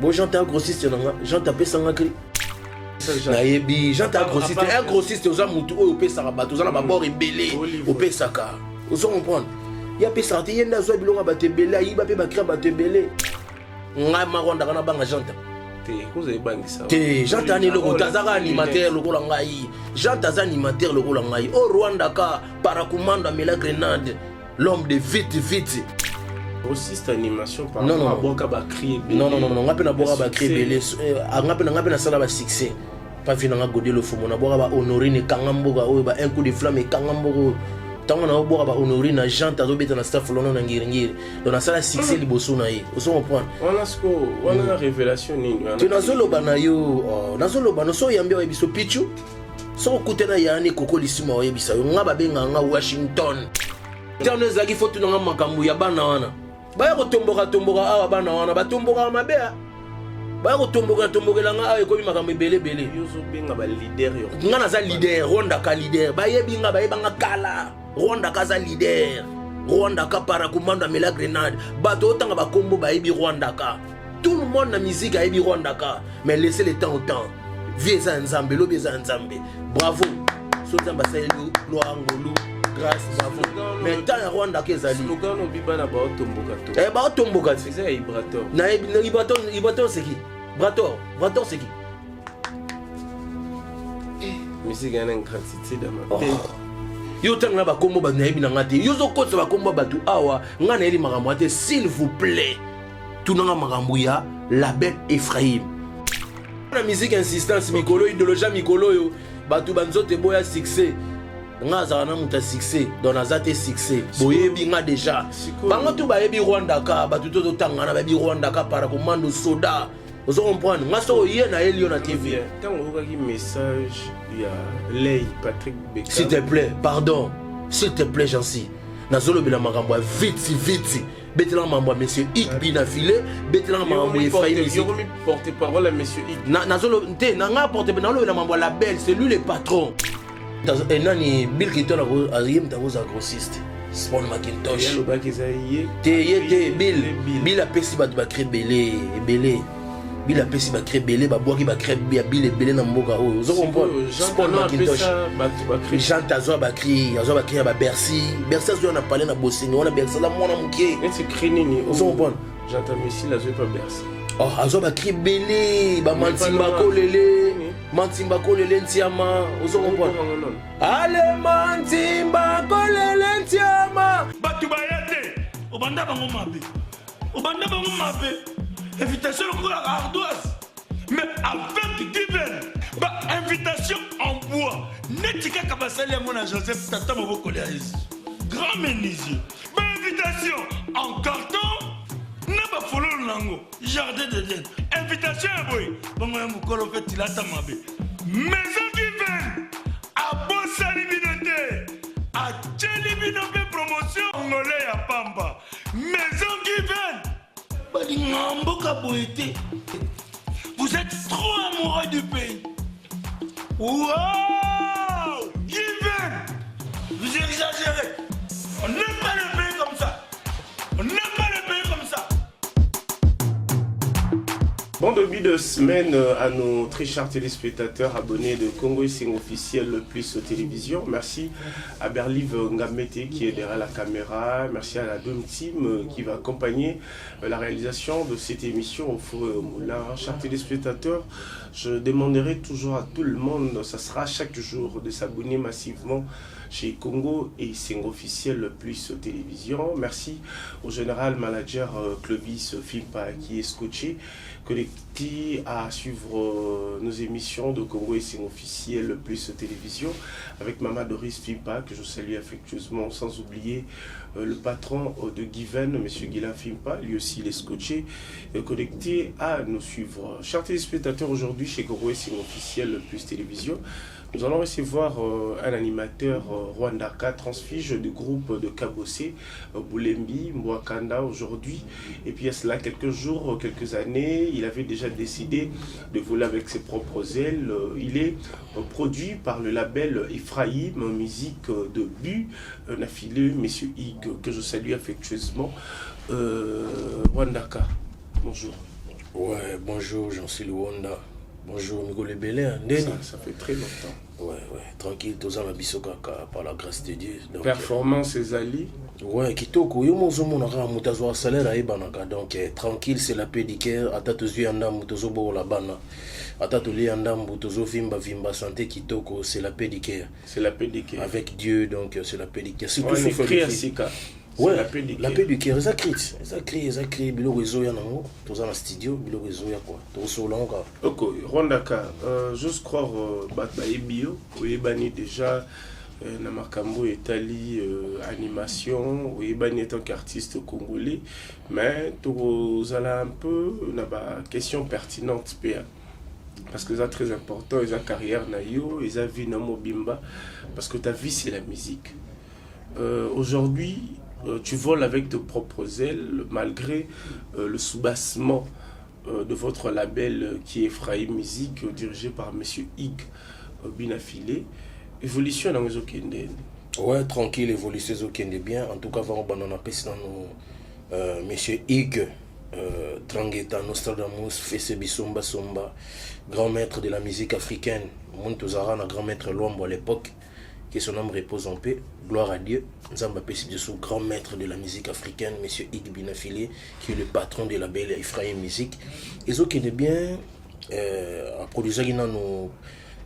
Bo Jean ta grossiste na nga, Jean ta pesa nga cri. Nayebi Jean ta grossiste, un grossiste oza mutu oyo opesaka bato, oza na ba bord ebele opesaka. Ozo comprendre? Ye apesaka te, ye nde azwa biloko ya bato ebele, ayiba mpe bakri ya bato ebele. Ngai moko ndaka na banga Jean ta. Te, Jean ta ani eloko te, azaka animateur lokola ngai. Jean ta aza animateur lokola ngai. O Rwanda ka paracommando amela grenade. L'homme de vite vite. Grossiste animation par non, non, aboka ba cri ebele. Non non non non, nga pe na boka ba cri ebele. Eh, nga pe na nga pe na sala ba succès. Pas vi na nga Godé Lofumo na boka ba Honorine kanga mboka oyo ba un coup de flamme kanga mboka oyo. Tango na boka ba Honorine na Jean tazo beta na staff lono na ngiringiri. Donc na sala succès liboso na ye. Ozo comprendre? Wana siko wana mm. révélation nini wana? Tu nazo loba na yo, oh, nazo loba no so yambi oyebi so pichu. Soko kutana yani koko lisuma oyebisa yo nga babenga nga Washington. Ntango ezalaki fo tuna nga makambo ya bana wana baya kotomboka tomboka awa bana wana batombokaka mabe a baya kotomboka tombokela nga awa ekomi makambo ebele ebele. Nga naza leader, Rwanda ka leader, bayebi nga bayeba nga kala. Rwanda ka aza leader, Rwanda ka paracommando amela grenade, bato otanga bakombo bayebi Rwanda ka. Tout le monde na musique ayebi Rwanda ka, mais laissez le temps au temps. Vie eza ya Nzambe, lobi eza ya Nzambe. Bravo. So Nzambe asaleli yo gloire, ngolu, grâce, bravo. Mais temps ya Rwanda ka ezali. Slogan obi bana baotomboka to. Eh baotomboka ti. Eza ya Ibrator. Na Ibrator, Ibrator c'est qui? Brator, Brator c'est qui? Musique ya ingratitude ya mabe. Oh. Yo tanga na bakombo bato nayebi na nga te. Yo ozokotisa bakombo ya bato awa, nga nayebi makambo te, s'il vous plaît. Tunanga makambo ya label Ephraim. Na musique insistance mikolo idéologie mikolo oyo bato ba nzoto eboya succès. Nga azala na moto ya succès, donc naza te succès. Boyebi nga déjà. Bango tu bayebi Rwanda ka, bato to totanga na bayebi Rwanda ka para commando soda. Ozo comprendre? Nga soko ye na yeli yo na TV. Tango oyokaki message ya Ley Patrick Beckham. S'il te plaît, pardon. S'il te plaît, Jancy. Nazolobela makambo ya vite vite. Betela makambo ya monsieur Igbi na filet, betela makambo ya Ephraim Musique. Yokomi porte-parole ya monsieur Igbi. Na nazolo te na nga porte nalobela makambo ya label, c'est lui le patron. Eh, nani Bill Clinton ako ye moto akozala grossiste. Spawn McIntosh. Alobaki eza ye. Te ye te Bill. Bill apesi bato ba cri ebele ebele. Bill apesi ba cri ebele babwaki ba cri ya Bill ebele na mboka oyo. Ozo comprendre? Spawn McIntosh. Jean azwa ba cri, azwa ba cri ya ba Bercy. Bercy azwa na palais na Bosenga wana Bercy aza mwana moke. Neti cri nini? Ozo comprendre? Jean Tamesile azwi pa Bercy. Oh, azwa ba cri ebele, ba Mantimba kolele. Mantimba kolele ntiama, ozo comprendre? Ale Mantimba kolele ntiama. Bato baya te, obanda bango mabe. Obanda bango mabe. Invitation lokola ardoise. Mais avec Given, ba invitation en bois. Neti kaka basali yango na Joseph tata mobokoli ya Yesu. Grand menuisier. Ba invitation en carton na ba fololo nango. Jardin d'Eden. Invitation ya boye. Bongo ya mokolo mpe tilata mabe. Maison Given abosani bino te. Atieli bino mpe promotion ngole ya pamba. Maison Given balingaka mboka boye te. Vous êtes trop amoureux du pays. Wow! Given! Vous exagérez. On n'aime pas le pays comme ça. On n'aime pas le pays comme ça. Bon début de semaine à nos très chers téléspectateurs abonnés de Congo Esengo officiel plus télévision. Merci à Berlive Ngamete qui est derrière la caméra. Merci à la Dome Team qui va accompagner la réalisation de cette émission au four et au moulin. Chers téléspectateurs, je demanderai toujours à tout le monde, ça sera chaque jour, de s'abonner massivement chez Congo Esengo officiel plus télévision. Merci au général manager Clovis Fimpa qui est scotché, connecté à suivre nos émissions de Congo Esengo officiel plus télévision avec Mama Doris Fimpa que je salue affectueusement, sans oublier le patron de Given, Monsieur Guilain Fimpa, lui aussi il est scotché, connecté à nous suivre. Chers téléspectateurs, aujourd'hui chez Congo Esengo officiel plus télévision, nous allons recevoir un animateur Rwandaka, transfuge du groupe de Kabose, Boulembi, Mbwakanda aujourd'hui. Et puis il y a cela quelques jours, quelques années, il avait déjà décidé de voler avec ses propres ailes. Il est produit par le label Ephraim, musique de Bu, un affilié, Monsieur Hig, que je salue affectueusement. Rwandaka, bonjour. Ouais, bonjour, Jean-Cy Luwonda. Bonjour, Mikolo ebele, ndeni. Ça fait très longtemps. Ouais, tranquille, toza na biso kaka par la grâce de Dieu. Donc, performance ezali. Ouais, kitoko, yo mozomona kaka moto azwaka salaire ayebanaka. Donc tranquille, c'est la paix du cœur. Ata tozwi ya ndambu tozobokola bana. Ata tolia ndambu tozovimba vimba, santé kitoko, c'est la paix du cœur. C'est la paix du cœur. Avec Dieu, donc c'est la paix du cœur. Surtout ouais, cri ya sika. Ouais, la paix du cœur. La paix du cœur, eza cri, eza cri, eza cri, biloko ezoya nango, toza na studio, biloko ezoya quoi. Tokosola yango kaka. Ok, Rwandaka, j'ose croire bato bayebi yo, oyebani déjà na makambo etali animation, oyebani en tant qu'artiste congolais, mais tokozala un peu na ba question pertinente mpe, parce que c'est très important, eza carrière na yo, eza vie na mobimba, parce que ta vie, c'est la musique. Aujourd'hui, tu voles avec tes propres ailes malgré le soubassement de votre label qui est Ephraim Music, dirigé par monsieur Ig Binafilé. Évolution na ezokende? Ouais, tranquille, évolution ezokende bien. En tout cas, vraiment bana napesi nano monsieur Ig Trangueta Nostradamus Fese Bisomba Somba, grand maître de la musique africaine. Monde tozara na grand maître Luambo à l'époque, que son âme repose en paix. Gloire à Dieu. Nzambe apesi biso grand maître de la musique africaine, monsieur Ig Binafilé, qui est le patron de label Ephraim Music. Ezokende bien, aproduisaki nano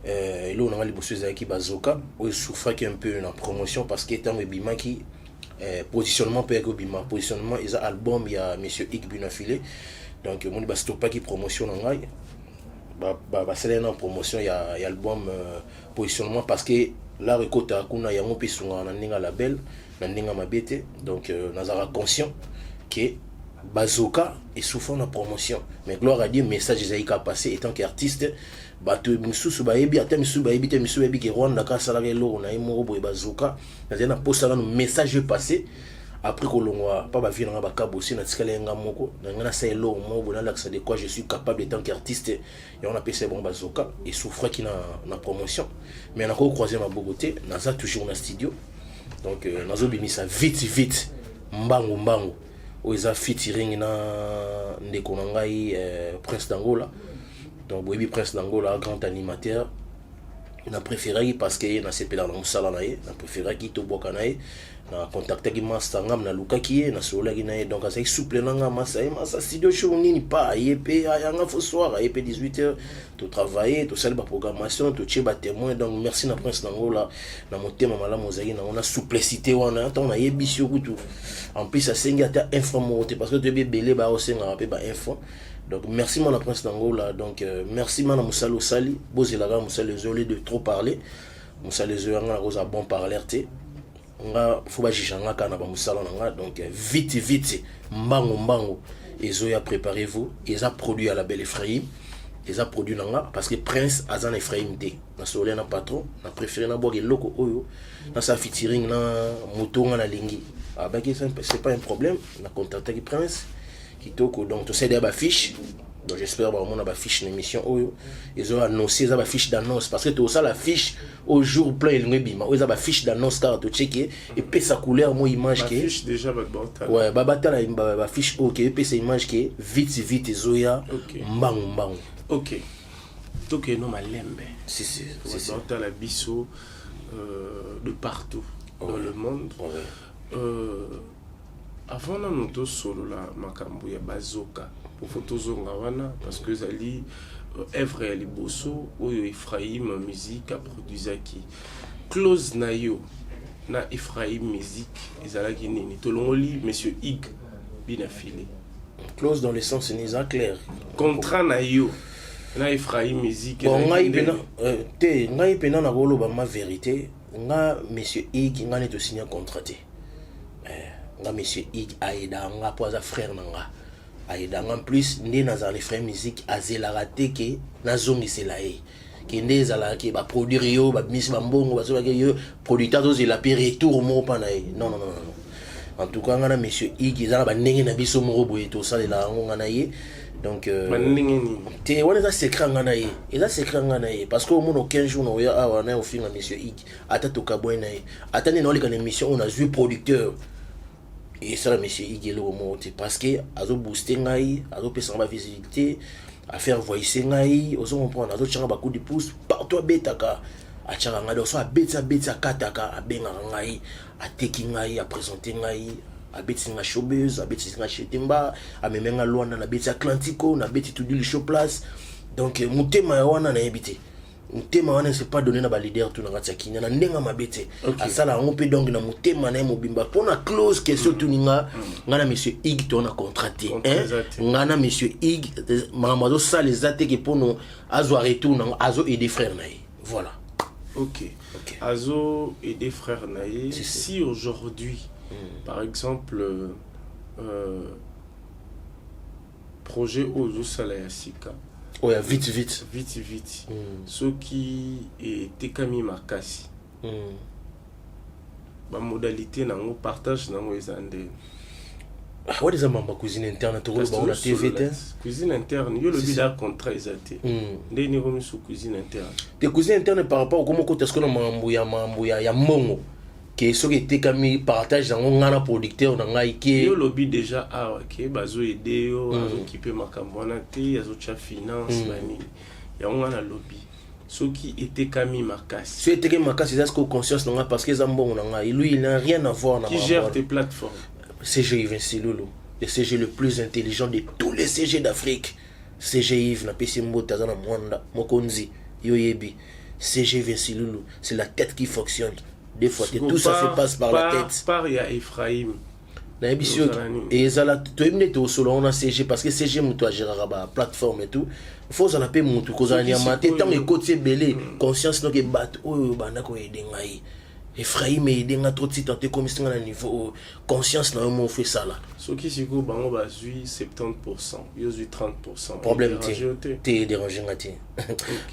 eloko nanga liboso ezalaki Bazoka, oyo esouffraki un peu na promotion parce que ntango ebimaki, positionnement mpe yaki obima. Positionnement eza album ya monsieur Ig Binafilé, donc omoni bastopaki promotion na ngai, basaleli na promotion ya album positionnement, parce que l'art ekotaka kuna, yango mpe esungaka na ndenge ya label, na ndenge ya mabe te. Donc nazalaka conscient ke Bazoka esouffra na promotion, mais gloire à Dieu, message ezalaki ka passé. Étant qu'artiste, bato misusu bayebi, ata misusu bayebi te, misusu bayebi ke Rwanda ka asalaka eloko na ye moko boye Bazoka. Nazali na posa nano message epasse. Après kolongwa pa bavie nanga bakabosi, natikali ye nga moko na ngai, nasala eloko moko boye, nalakisa de quoi je suis capable étant qu'artiste. Yango napesa bango Bazoka, esouffraki na promotion, mais nakoki croiser maboko te, naza toujours na studio. Donc nazobimisa vite vite, mbangu mbangu, oyo eza featuring na ndeko na ngai Prince d'Angola. Donc boyebi Prince d'Angola, grand animateur. Na préféraki parce que nasepelaka na mosala na ye, na préféraki tobwaka na ye. Na contactaki master ngam, nalukaki ye, nasololaki na ye, donc azalaki souple na nga. Masa ye, masa studio show nini pa aye mpe ayanga fo soir, aye mpe 18 heures, totravaille, tosali baprogrammation, totie batémoin. Donc merci na Prince Nangola na motema malamu ozalaki nango na souplicité wana ntango nayebisi yo. Kutu en plus asengi ata un franc moko te, parce que toyebi ebele baosengaka mpe ba un franc. Donc merci mana Prince Nangola. Donc merci mana mosala osali, bozelaka mosala ezoli. De trop parler, mosala ezoyanga, nakozala bon parler te, nga fo bajuge nga kaka na bamosala na nga. Donc vite vite, mbangu mbangu ezoya, préparez-vous. Eza produit ya label Ephraim, eza produit na nga, parce que Prince aza na Ephraim te. Nasololi na patron, na préféré nabwaka eloko oyo, nasala featuring na moto nga nalingi. Abaki c'est pas un problème. Na contactaki Prince kitoko, donc tosali ya bafiche. Donc j'espère bamona bafiche na émission oyo ezo annonce. Eza bafiche d'annonce, parce que tokosala fiche au jour plein elingo ebima. Oyo eza bafiche d'annonce kaka, tocheke epesa couleur mo image ke Bafiche déjà bato baotala. Ouais, babatala bafiche oyo ke epesa image ke vite vite ezoya. Mbangu mbangu. Ok, tokende malembe. Si si si si. Baotala biso de partout dans le monde. Avant nano tosolola makambo ya Bazoka, pofo tozonga wana parce que ezali œuvre ya liboso oyo Ephraim Musique aproduisaki. Clause na yo na Ephraim Musique ezalaki nini? Tolongoli monsieur Ig Binafile. Clause dans le sens ni eza clair. Contrat na yo na Ephraim Musique Bon, ezalaki ngai ndenge? mpena te, ngai mpena nakoloba ma vérité, nga monsieur Ig, nga nde tosigne contrat te. Nga monsieur Ig ayeda nga mpo aza frère na nga, ayeda nga. En plus nde nazala na Ephraim Musique, azelaka te ke nazongisela ye, ke nde ezalaka ke baproduire yo, babimisi bambongo, bazobaki yo producteur, azozela mpe retour moko mpa na ye. Non, non, non, non. En tout cas nga na monsieur Ig eza na bandenge na biso moko boye tosalela yango, nga na ye. Donc Bandenge nini? Te, wana eza secret nga na ye, eza secret nga na ye, parce que omona 15 jours na oya awa na ye ofinga monsieur Ig, ata tokabwai na ye, ata nde naoleka na émission oyo nazwi producteur. Esala monsieur Ige eloko moko te, parce que azobooste ngai, azopesa nga bavisibilité, afaire voice ngai, ozo comprendre, azotyanga bacoup de pouce partout abetaka, atiaka ngai. Donc so abeti, abeti, akataka, abengaka ngai, ateki ngai, aprésente ngai, abeti nga showbuzz, abeti nga Chetemba, ameme nga Lwanda, nabeti Atlantico, nabeti Tudili show place. Donc motema ya wana nayebi te, motema wana, c'est pas donné na baleader tout na kati ya Kinya na ndenge mabe te. Asala yango mpe donc na motema na ye mobimba. Mpona close question tuni nga, nga na monsieur Ig to na contrat te. Nga na monsieur Ig, makambo azosala eza te ke mpono azwa retour nango, azo aider frère na ye, voilà. Ok. Azo aider frère na ye. Si, si. Si aujourd'hui, par exemple, projet oyo ozosala ya sika, oyo ya vite vite, vite vite, soki etekami makasi, bamodalité nango, partage nango eza ndeni? Ah, wana eza mamba cuisine interne, tokoloba ngo na TV te. Cuisine interne, yo lobi Si, si. Da contrat eza te. Ndeni ekomi su cuisine interne? Te, cuisine interne par rapport okoma okota sikoyo na makambo ya mbongo, ke soki etekami, partage yango ngai na producteur na ngai ke. Yo lobi déjà awa ke bazoaider yo, azokipe makambo wana te, azotya finance, banini yango. Nga nalobi soki etekami makasi. Soki etekami makasi, eza sikoyo conscience na ngai, parce que eza mbongo na ngai. Lui, il n'a rien à voir na Qui makambo gère wana. tes plateformes? CG Yves Silulu, le CG le plus intelligent de tous les CG d'Afrique. CG Yves, napesi mbote, aza na Mwanda mokonzi, yo yebi. CG Yves Silulu, c'est la tête qui fonctionne deux fois te. Tout ça se passe par la tête. Par ya Ephraim? Nayebi si Ozala nini? Ezala toyebi nde tokosola ngo na CG, parce que CG moto agéraka baplateforme et tout. Faut ozala mpe motu kozala Soki nyama te. Ntango ekoti ebele, conscience noke bato oyo banda koaider ngai, Ephraim aide nga trop, ti tante ekomisi nga na niveau oyo, conscience na yo moko faut esala. Soki sikoyo bango bazwi 70, yo ozwi 30? Problème te. Dérange yo te? Te, dérange nga te.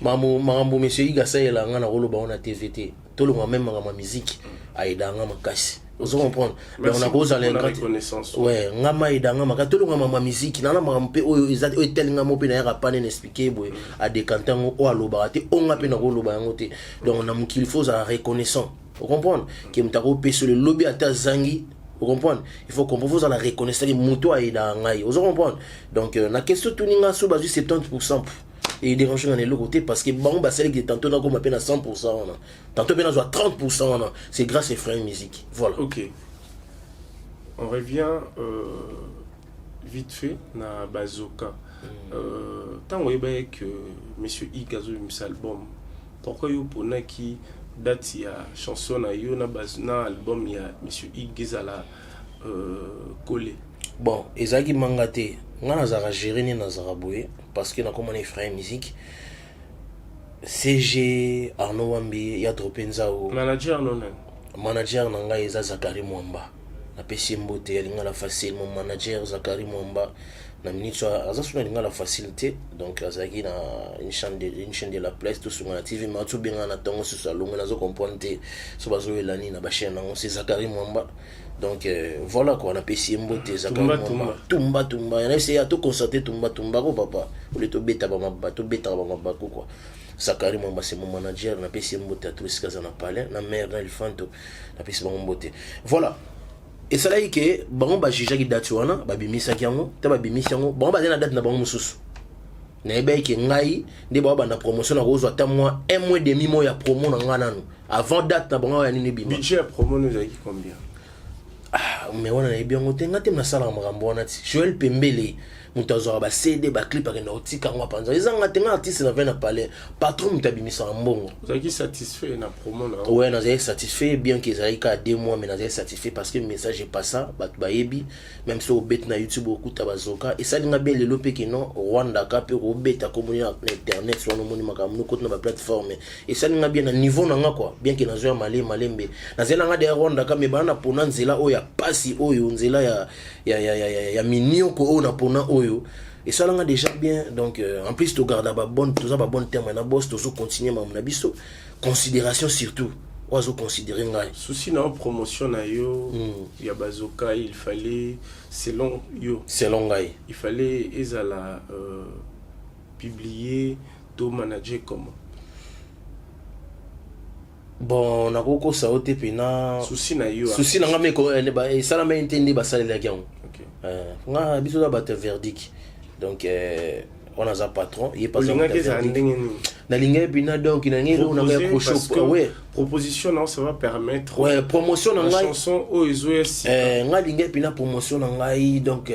Makambo monsieur Iga asalela nga, na koloba ngo na TV te. Tolonga même makambo ya musique, aida nga makasi, ozo comprendre. Donc nakozala pour la reconnaissance. Ouais, nga ma aida nga makasi. Tolonga makambo ya musique, nana makambo mpe oyo eza oyo etali nga mo mpe nayaka pane na expliquer boye, adécanter yango oyo alobaka te, oyo nga mpe nakoloba yango te. Donc na mokili faut ozala reconnaissant, ocomprendre ke moto akopesa le lobi ata azangi, ocomprendre. Il faut comprendre, faut ozala reconnaissant ke moto aidaka ngai, ozo comprendre. Donc na question tuni nga, so bazwi 70, edérange nga na eloko te, parce que bango basalaki tantôt nakoma mpe na 100 wana, tantôt mpe nazwa 30 wana, c'est grâce Ephraim Musique, voilà. Ok, on revient vite fait na Bazoka. Ntango oyebaki que monsieur Ig azobimisa album, pourquoi yo mponaki date ya chanson na yo na album ya monsieur Ig ezala collé? Bon, ezalaki manga te. Nga nazalaka géré nde nazalaka boye, parce que nakoma na Ephraim Musique, CG Arnaud Wambi ya drope nzao. Manager no nani? Manager na ngai eza Zakari Mwamba, napesi ye mbote ya Lingala Facile. Mon manager Zakari Mwamba, na minute oyo aza so na Lingala Facile te. Donc azalaki na une chaîne de la place, tosunga na TV, ma tobenga na ntongo susu alongwe, nazo comprendre te so bazoyela nini na bachaîne nango. C'est Zakari Mwamba. Donc voilà quoi, napesi ye mbote, Zakari Tumba, Mwamba. Tumba tumba, nayebisi ye toconcentre, tumba tumba ko papa ole, tobeta bamaba, tobetaka bamabako quoi. Zakari Mwamba, c'est mon manager, napesi ye mbote ato esika aza na palais na mare na Elefanto, napesi bango mbote. Voilà, esalaki ke bango bajugeaki date wana, babimisaki yango te. Babimisi yango, bango bazali na date na bango mosusu. Nayebaki ke ngai nde baobanda promotion, nakozwa ata mwa un mois demi mo ya promo na ngai nanu avant date na bango ya nini ebima. Budget ya promo no ezalaki combien? Ah, mais wana nayebi yango te. Nga te nasalaka makambo wana ti Joel Pembele, moto azwaka baCD, baclip, akenda kotika yango apanza. Eza nga te, nga artiste na vai na palais, patron moto abimisaka mbongo. Ozalaki satisfait na promo na? Ouais, nazalaki satisfait, bien que ezalaki kaka 2 mois, mais nazalaki satisfait parce que message epasa, bato bayebi. Même so obeti na YouTube, okuta Bazoka. Esali nga bien lelo mpe kino Rwanda ka mpe kobeta komoni na internet wana, omoni makambo nokoti na baplateforme. Esali nga bien na niveau na nga quoi, bien que nazwa ya male malembe. Nazali na nga deya Rwanda ka, mais bana na pona nzela oyo ya pasi, oyo nzela ya minioko oyo na pona oyo esalanga déjà bien. Donc en plus togarda babonne, toza babonne terme na boss, tozocontinue makambo na biso, considération surtout oyo azoconsidere ngai. Souci na yo, promotion na yo ya Bazoka, il fallait, selon yo, Selon ngai, il fallait ezala publier to manager comment? Bon, nakokosa yo te mpena. Souci na yo. Souci na nga me esalamaki te nde basalelaki yango. Ok. Nga biso za bato ya verdict, donc wana aza patron, ye mpe aza moto Olingaki ya ezala verdict. ndenge nini? Nalingaki mpena, donc nalingi eloko na ngai ya Proposer, parce crochet que ouais. proposition na, ça va permettre Ouais, promotion na la ngai. chanson oyo ezoya sika. Ngai alingaki mpena promotion na ngai, donc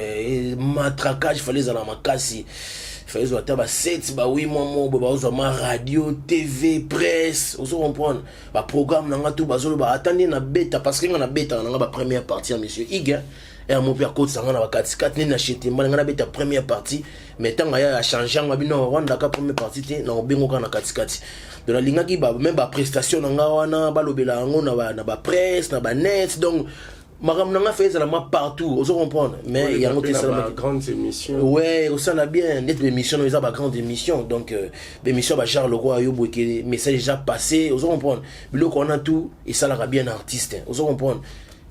matraquage fallait ezala makasi, fallait ezwa ata ba 7, ba 8 mois mo boye, bazozwa ma radio, TV, presse, ozo comprendre, baprogramme na nga tout bazoloba ata nde nabeta, parce que nga nabetaka na nga bapremière partie ya monsieur Ige mo mpe akotisa nga na bakatikati nde na Chetemba, nga nabeta première partie. Mais ntango aya achange yango, abino rwandaka première partie te, na obengo kaka na katikati. Donc nalingaki même baprestation na nga wana balobela yango na bapresse, na banet, donc makambo na nga fe ezala ma partout, ozo comprendre. Mais yango te esalamaki. Grandes émissions. Ouais, osala bien neti bémission oyo eza bagrande émission, donc bémission bagenre lokola yo boyeke, message déjà passé, ozo comprendre. Biloko wana tout esalaka bien na artiste, ozo comprendre.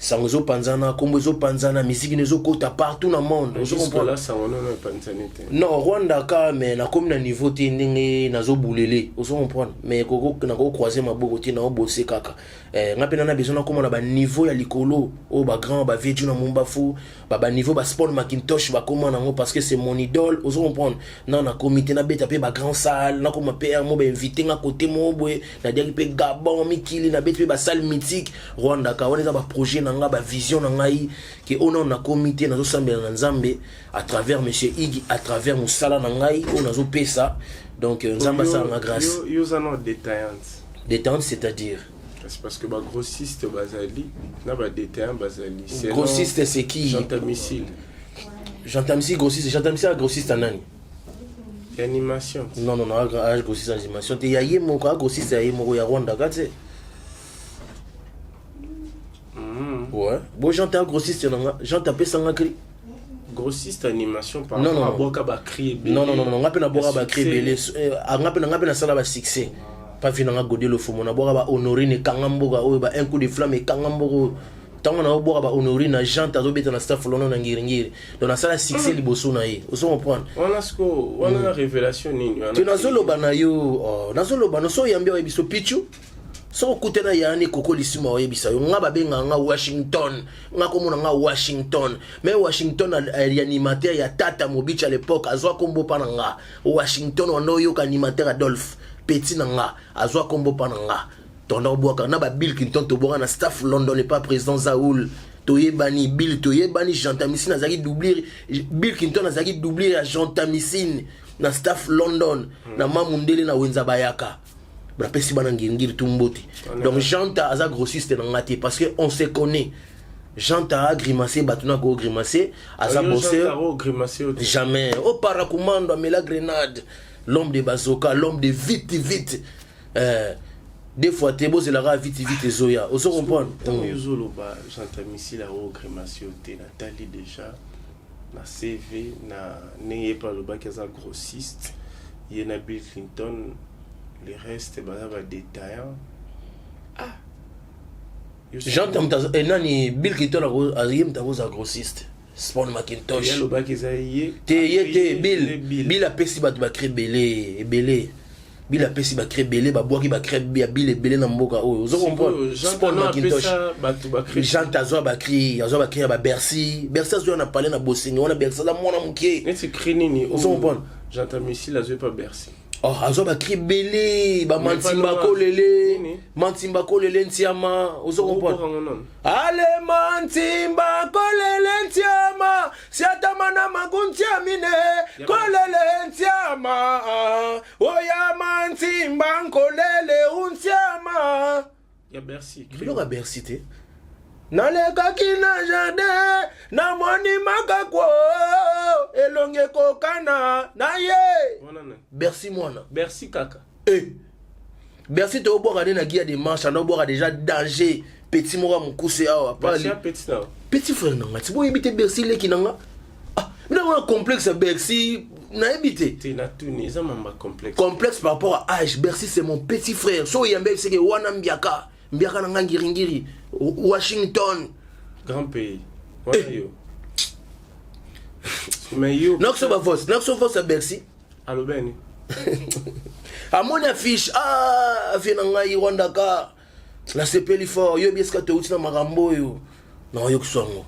Sango ezopanzana, nkombo ezopanzana, misiki no ezokota partout na monde, ozo comprendre. Là, sango nono epanzani te. Non, Rwanda ka, mais nakomi na niveau te ndenge nazobulele, ozo comprendre. Mais nakocroise maboko te, naobose kaka. Nga mpe nana besoin nakóma na baniveau ya likolo oyo bagrand bavie Juna Mumbafu, baniveau basport Macintosh bakóma nango, parce que c'est mon idole, ozo comprendre. Na nakomi te, nabeta mpe bagrand salle, nakóma mpe mo bainvite nga kote mo boye, nadiaki mpe Gabon, mikili, nabeti mpe basalle mythique. Rwanda ka wana eza baprojet na nga, bavision na ngai ke oyo nano nakomi te. Nazosambela na Nzambe à travers monsieur Igi, à travers mosala na ngai oyo nazopesa, donc Nzambe asalanga grâce. Yo oza na détaillante. Détaillante, c'est-à-dire? C'est parce que bagrossiste bazali na badétaillant bazali. Grossiste, c'est qui? Gentamicile. Gentamicile grossiste? Gentamicile grossiste ya nani? Animation. Non, non, non, age grossiste animation te, ya ye moko, agrossiste ya ye moko ya Rwanda ka te. Ouais, bo Jean te grossiste na nga, Jean apesanga cri. Grossiste animation par Non, non. Abwaka bacri ebele. Non, non, non, non, nga mpe nabwaka bacri ebele. Nga mpe nga mpe nasala basuccès pa vi nanga Godé Lofomo, nabwaka bahonorine ekanga mboka oyo, ba Un coup de flamme ekanga mboka oyo. Ntango naobwaka bahonorine na Jean azobeta na staff lono na Ngiringiri, donc nasala succès liboso na ye, ozo comprendre. Wana siko wana révélation nini wana? Te, nazoloba na yo, oh, nazoloba no so oyambi, oyebi so Pichu, soki okutana yani koko lisuma, oyebisa yo nga babengaka nga Washington, nga komona nga Washington. Mais Washington animateur ya Tata Mobici à l'époque, azwa kombo mpa na nga Washington wana. Oyoka animateur Adolphe, petit na nga, azwa kombo mpa na nga. Tonda obwaka na ba Bill Clinton, tobwaka na staff London epa président Zaoul, toyebani Bill, toyebani Gentamicine, azalaki doublure, Bill Clinton azalaki doublure ya Gentamicine na staff London na Mamundele na Wenza bayaka, bapesi bana Ngiringiri tu mbote. Donc Janta aza grossiste na nga te, parce que on se connaît. Janta agrimace bato na kogrimace, aza bosseur. Jamais o paracommando amela grenade, l'homme de bazoka, l'homme de vite vite, des fois te bozelaka vite vite ezoya, ozo comprendre. Ntango yo ozoloba Gentamicile aogrimace yo te, natali déjà na CV na ndenge ye mpe alobaki aza grossiste, ye na Bill Clinton, le reste baza badétaillant. Ah, Jean nani, Bill Clinton ye moto akozala grossiste, Spawn Macintosh. Alobaki eza ye. Te, ye te, Bill. Bill apesi bato bacri ebele ebele. Bill apesi bacri ebele, babwaki bacri ya Bill ebele na mboka oyo, ozo comprendre. Spawn Macintosh, Jean azwa bacri, azwa bacri ya babercy. Bercy azwa na palais na Bosengi wana, Bercy aza mwana moke. Neti cri nini? Ozo comprendre. Gentamicile azwi pa Bercy. Oh, azwa bacri ebele, bamantimba kolele, mantimba kolele ntiama, ozo comprendre. Ale mantimba kolele ntiama, siatama na maguntiamine kolele ntiama, oya mantimba nkolele untiama. Ya Bercy. Biloko ya Bercy te. Nalekaki na jardin, namoni makakwo, elongi ekokana na ye. Bercy mwana. Bercy kaka. Eh. Bercy toyobwaka nde na gia de marche, anda obwaka déjà danger, petit moko ya mokuse awa. Petit frère na nga ti boyebi te, Bercy leki na nga. Ah, bino wana complexe ya Bercy, nayebi te. Te, natuni, eza mamba complexe. Complexe par rapport à âge. Bercy, c'est mon petit frère. So oyambi seke wana mbiaka mbiaka na nga Ngiringiri, Washington. Grand pays wana yo, mais yo Nakoso bavoice, nakoso voice ya Bercy. Alobeni. Amoni affiche, ah, afie na ngai Rwandaka. Nasepeli fort. Yoyebi esika touti na makambo oyo, naoyokisa yango.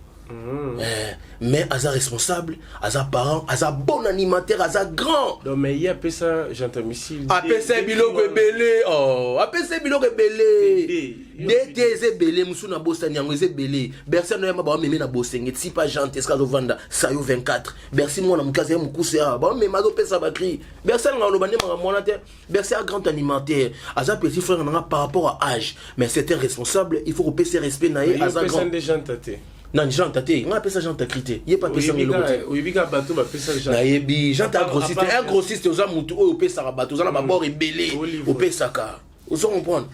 Mais aza responsable, aza parent, aza bon animateur, aza grand. Donc, mais ye apesa Gentamicile. Apesa biloko ebele. Oh, apesa biloko ebele. Dt eza ebele, mosusu nabosani yango, eza ebele. Bercy anoyamba, bameme na Bosenge, tipa Jante esika azovanda, sayo 24. Bercy mwana moke, azali mokuse awa, bamema, azopesa bacri. Bercy alanga aloba nde makambo wana te. Bercy a grand animateur, aza petit frère nanga par rapport à âge, mais c'est un responsable, il faut kopesa respect na ye, aza grand. Nde Janta te? Nani Janta te? Ngai apesa Janta cri te, ye pa apesanga eloko te. Oyebi kaka bato bapesa? Nayebi Janta grossiste. Un grossiste, oza mutu oyo opesaka bato, oza na babord ebele opesaka, ozo comprendre?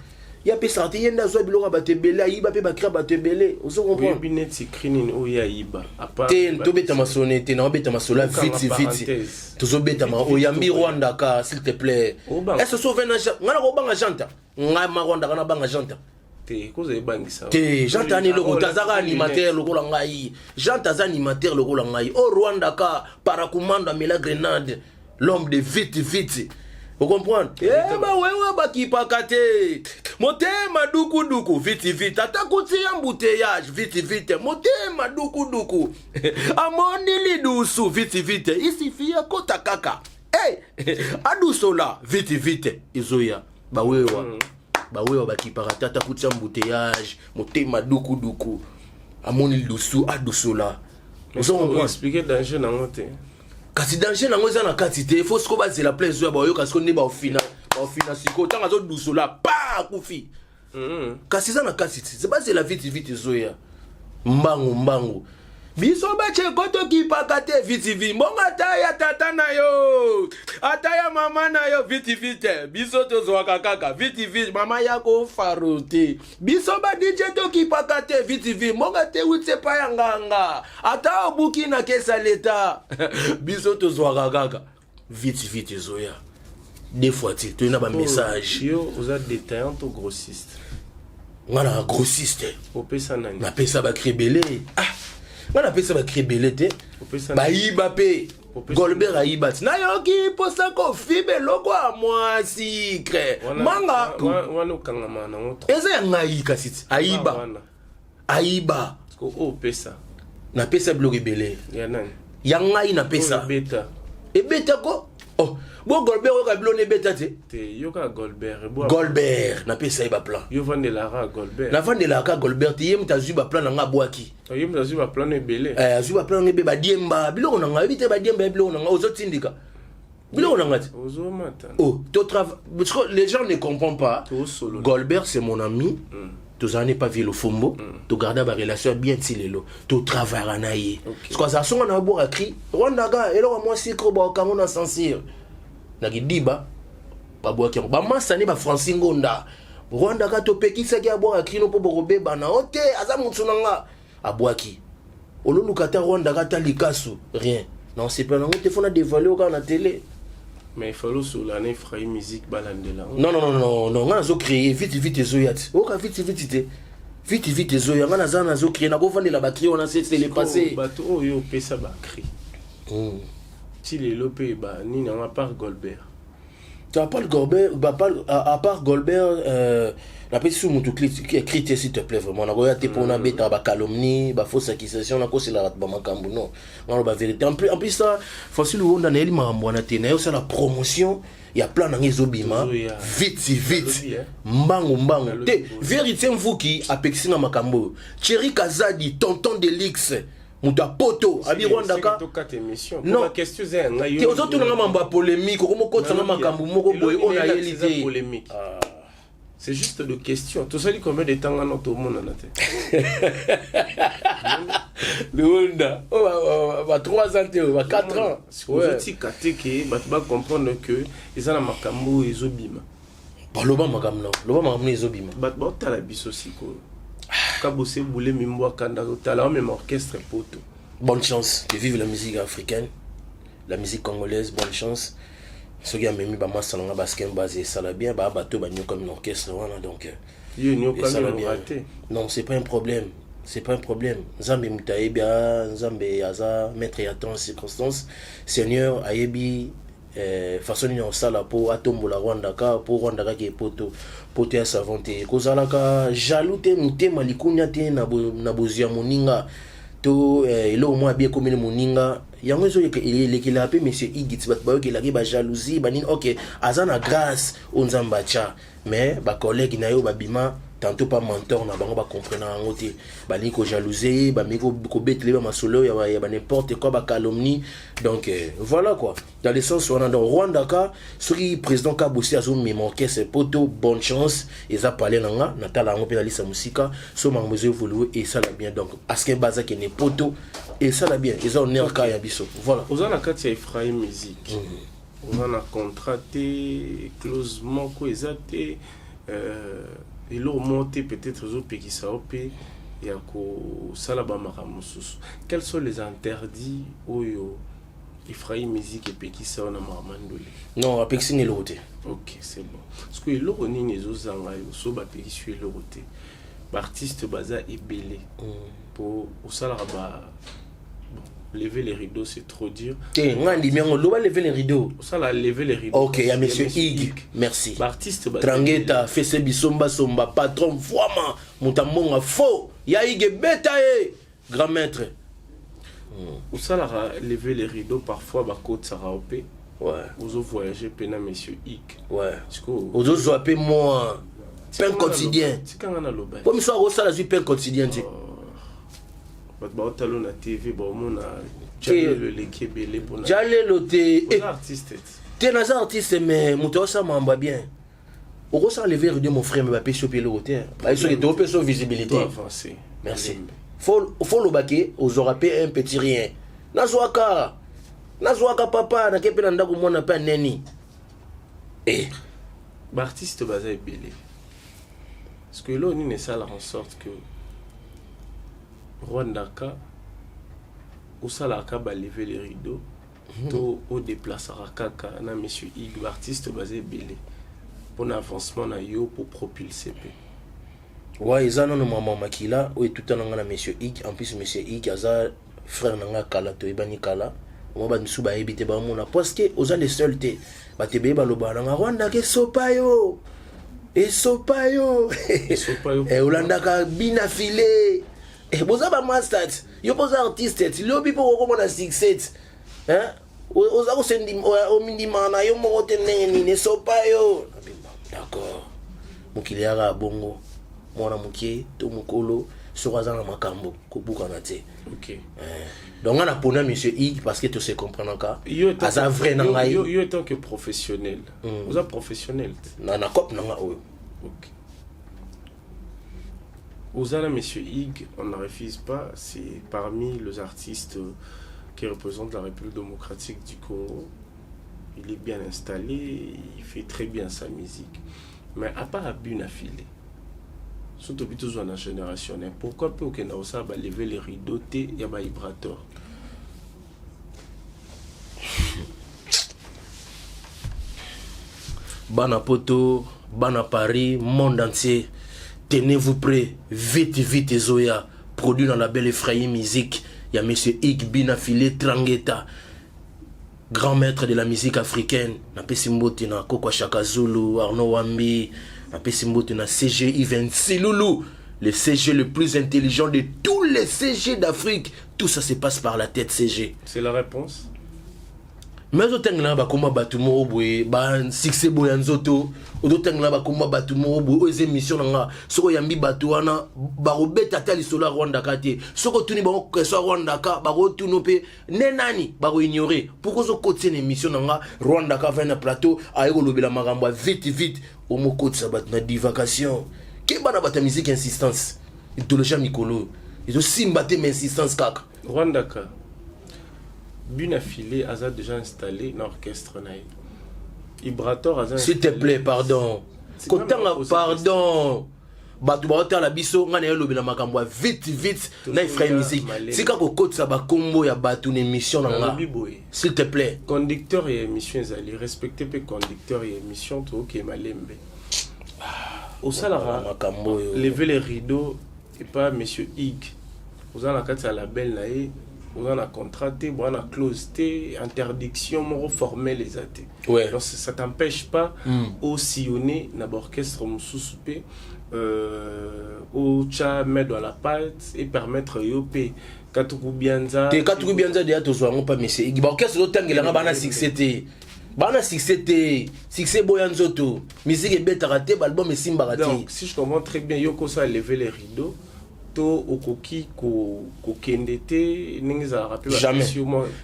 Ye apesaka te, ye nde azwa biloko ya bato ebele, ayiba mpe bacri ya bato ebele, ozo comprendre? Oyebi neti cri nini oyo ayiba? Te, tobeta masolo te, naobeta masolo ya vite vite. Tozobetama oyambi Rwanda ka, s'il te plaît. Est ce so vena ngai nakobanga Janta? Ngai ma Rwanda ka nabanga Janta? Te, koza ebangisa. Te, Janta ani eloko te, azaka animateur lokola ngai. Janta aza animateur lokola ngai. O Rwanda ka paracommando, amela grenade, l'homme de vite vite, ocomprendre? Eh, bawewe bakipaka te, motema dukuduku, vite vite, ata kotia embouteillage, vite vite, motema dukuduku, amoni lidusu, vite vite, isifi akota kaka. Hey, adusola vite vite, ezoya bawewa. Bawewa bakipaka te, ata kotia embouteillage, motema dukuduku, amoni lidusu, adusola. Ozo comprendre? Expliquer danger nango te. Kasi danger nango eza na kati te. Fo sikoyo bazela plein ezoya, baoyoka sikoyo nde baofina, baofina sikoyo ntango azodusola pa akufi. Kasi eza na kati te, bazela vite vite, ezoya mbangu mbangu. Biso bacheko tokipaka te, vite vite, mbongo ata ya tata na yo, ata ya mama na yo, vite vite, biso tozwaka kaka vite vite. Mama ya kofaro te, biso ba DJ tokipaka te, vite vite, mbongo te wuti epai ya nganga, ata obuki na kesa leta, biso tozwaka kaka vite vite, ezoya. Des fois ti toye na bamessage. Yo oza détaillant to grossiste? Nga na grossiste. Opesa nani? Napesa bacri ebele. Ah, nga napesa bacri ebele te. Bayiba mpe. Golbert ayiba ti nayoki mposa kofiba eloko ya mwa sikre manga. Wana okangama nango. Eza ya ngai, kasi ti ayiba, ayiba. Opesa? Napesa biloko ebele. Ya nani? Ya ngai napesa. Ebeta? Ebetako. Oh, bo Golbert oyoka biloko ebeta te. Te, yoka Golbert. Golbert napesa ye baplan. Yo vandelaka Golbert? Navandelaka Golbert te, ye moto azwi baplan na ngai, abwaki. Ye moto azwi baplan ebele? Azwi baplan na ngai ebe, badiemba biloko na ngai, oyebi te, badiemba ya biloko na ngai, ozotindika biloko na ngai te. Ozomata. Oh, to parce que les gens ne comprennent pas. Golbert, c'est mon ami. Tozala ne pas vie lofombo. Togarda barelation bien ti lelo, totravaillera na ye. Parce que azala songa na abwaka cri Rwandaka, eloko ya mwasi kro, baokango na censure na kidiba, babwaki yango, bamasani bafranci ngonda. Rwandaka topekisaki abwaka crino mpo bokobebana o te, aza motu na nga, abwaki. Ololuka ata Rwandaka, ata likasu, rien na osepela nango te, fo na dévoile o kaka na télé. Mais il fallait osola na Ephraim Musique, balandela. Non, non, non, non, non, nga nazo créer vite vite, ezoya ti oyoka vite vite te, vite vite ezoya. Nga naza nazo créer, nakovandela bacri wana, c'est le passé. Bato oyo opesa bacri ti lelo mpe banini yango, à part Golbert? À part Golbert, à part Golbert, napesi su mutu cri te, s'il te plaît, vraiment. Nakoya te mpona betaka bacalomnie, bafausse accusation, nakosela bato bamakambo. Non, ngaloba vérité. En plus ça, Francis Luwonda, nayeli makambo wana te, naye osala promotion ya plan nanga, ezobima vite vite, mbangu mbangu te. Vérité, mvuki apekisi nga makambo oyo. Thierry Kazadi, tonton Delix, moto ya poto, abi Rwandaka. Non, te, ozotunanga mambo ya polémique, okomokotisa makambo moko boye oyo nayeli te. C'est juste de question. Tosali combien de temps ngana tomonana te? Luunda ba 3 ans te, ba 4 ans. Ozotika te ke bato bacomprendre que eza na makambo oyo ezobima. Baloba makambo na loba, makambo na ezobima. Bato baotala biso sikoyo. Kabose Bulemi Mbwakanda azotala, omema orchestre poto. Bonne chance de vivre la musique africaine, la musique congolaise, bonne chance. Soki amemi bamasa na nga baskin base, esala bien. Baa bato banyokami na orchestre wana, donc Yo nyokami te? Non, c'est pas un problème, c'est pas un problème. Nzambe moto ayebi, a Nzambe aza maître ya temps, circonstance. Seigneur ayebi. Façon nini akosala mpo atombola Rwanda ka mpo Rwanda kaka epoto poto ya savon te. Kozalaka jaloux te, motema likunya te na bozwi ya moninga to eloko moko abi ekomeli moninga yango ezoelekelaka mpe monsieur Igit, bato bayokelaki ba jalousie banini. Ok, aza na grâce oyo Nzambe atya, mais ba collègue na yo babima tantôt pas mentor na bango, bacomprena yango te, balingi kojalouse ye, bamiki kobetela ye bamasolo ya ba n'importe quoi, bacalomnie. Donc voilà quoi, dans le sens wana. Donc Rwanda ka, soki président Kabosi azomema orchestre poto, bonne chance. Eza pale na nga, natala yango mpe nalisa mosika. So makambo ezo évolue, esala bien. Donc aske baza kende poto, esala bien, eza honneur ka ya biso. Voilà. Oza na kati ya Ephraim Musique, oza na contrat te, clause moko eza te, eloko moko te peut-être ezopekisa yo mpe ya kosala bamakambo mosusu. Quels sont les interdits oyo Ephraim Musique epekisa yo na makambo ya ndole? Non, apekisi nga eloko te. Ok, c'est bon. Parce que eloko nini ezozanga yo so bapekisi yo eloko te? Baartiste baza ebele po osalaka ba, bon, lever les rideaux, c'est trop dur. Te, nga ndimi yango, loba lever les rideaux. Osala lever les rideaux. Ok, ya monsieur Ig, merci. Baartiste baza Trangeta fese bisombasomba, patron voama, moto ambonga faux ya Ig, ebeta ye grand maître. Osalaka lever les rideaux, parfois bakotisaka yo mpe ozovoyage mpe na monsieur Ig. Sikoyo ozozwa mpe mwa pain quotidien. Tikanga naloba. Po miso akosala, zwi pain quotidien te. Bato baotala na TV, baomona jalelo eleki ebele mpona Jalelo te. Oza artiste te? Te, naza artiste, mais moto aosala makambo ya bien. Okosala lever rideau, mon frère, mais bapesi yo mpe eloko te. Baye soki topesa yo visibilité. To avance. Merci. Faut loba ke ozwaka mpe un petit rien. Nazwaka papa, nake mpe na ndako, mwana mpe aneni. Baartiste baza ebele, parce que eloko nini esalaka en sorte que Rwandaka osalaka balever les rideaux to odéplaçaka kaka na monsieur Ig? Baartiste baza ebele, mpona avancement na yo, po propulse mpe. Wa eza nano mama makila oyo etutana nga na monsieur Ig. En plus, monsieur Ig aza frère na nga kala, toyebani kala. Mwa bato mosusu bayebi te, bamona parce que oza le seul te. Bato ebele balobaka na nga: Rwandaka esopa yo, esopa yo. Esopa yo. Olandaka bina file. Boza bamaster ti yo mpo oza artiste ti lobi mpo okomona succès ti. Hein? Oza omindimaka na yo moko te, ndenge nini esopa yo? D'accord, mokili yaka bongo, mwana moke to mokolo, soki aza na makambo, kobukana te. Donc nga napona monsieur Ig parce que tose comprenaka, aza vrai na ngai. Yo, tant que professionnel, oza professionnel te? Na cope na nga oyo. Ok, Ozana, Monsieur Ig, on ne refuse pas, c'est parmi les artistes qui représentent la République démocratique du Congo. Il est bien installé, il fait très bien sa musique. Mais à part But na Filet, surtout plutôt dans la génération, pourquoi peut que ça va lever les rideaux te ya ba vibrateur? Bana poto, bana Paris, monde entier, tenez-vous prêts, vite vite ezoya, produit dans la belle Ephraim Musique ya monsieur Ig Bina Filet Trangeta, grand maître de la musique africaine. Napesi mbote na Koko Shaka Zulu, Arnaud Wambi. Napesi mbote na CG Yves Nsilulu, le CG le plus intelligent de tous les CG d'Afrique. Tout ça se passe par la tête, CG. C'est la réponse. Mais ozotangela bakoma bato moko boye, basuccès boye ya nzoto, ozotangela bakoma bato moko boye. Oyo eza émission na nga. Soki oyambi bato wana, bakobeta ata lisolo ya Rwandaka te. Soki otuni bango question ya Rwandaka, bakotuna mpe nde nani, bakoignore. Pourquoi ozokotisa na émission na nga Rwandaka avai na plateau, aye kolobela makambo ya vite vite, omokotisa bato na divagation? Keba na bato ya musique, insistance, idéologie ya mikolo oyo ezosimba te, ma insistance kaka. Rwandaka, But Filet aza déjà installé dans l'orchestre na ye. Ibrator aza S'il te plaît, pardon, kotanga, pardon. Bato baotala biso, ngai nayelobela makambo ya vite vite na Ephraim Musique. Tika kokotisa bakombo ya bato na émission na nga, s'il te plaît. Conducteur ya émission ezali respecté mpe conducteur ya émission. Tokokema malembe. Osalaka makambo oyo. Lever les rideaux epa monsieur Ig, oza na kati ya label na ye. Oza na contrat te, boza na clause te, interdiction moko formelle eza te. Ouais. Donc ça t'empêche pas osillonner na baorchestre mosusu mpe otya main dans la pâte et permettre yo mpe katuku bianza. Te, katuku bianza deya tozwa yango mpa mese Igi. Baorchestre ozotangelanga bana succès te, bana succès te, succès boya nzoto, musique ebetaka te, baalbum esimbaka te. Donc si je comprends très bien, yo kosa lever les rideaux to okoki kokende te ndenge ezalaka mpe. Jamais,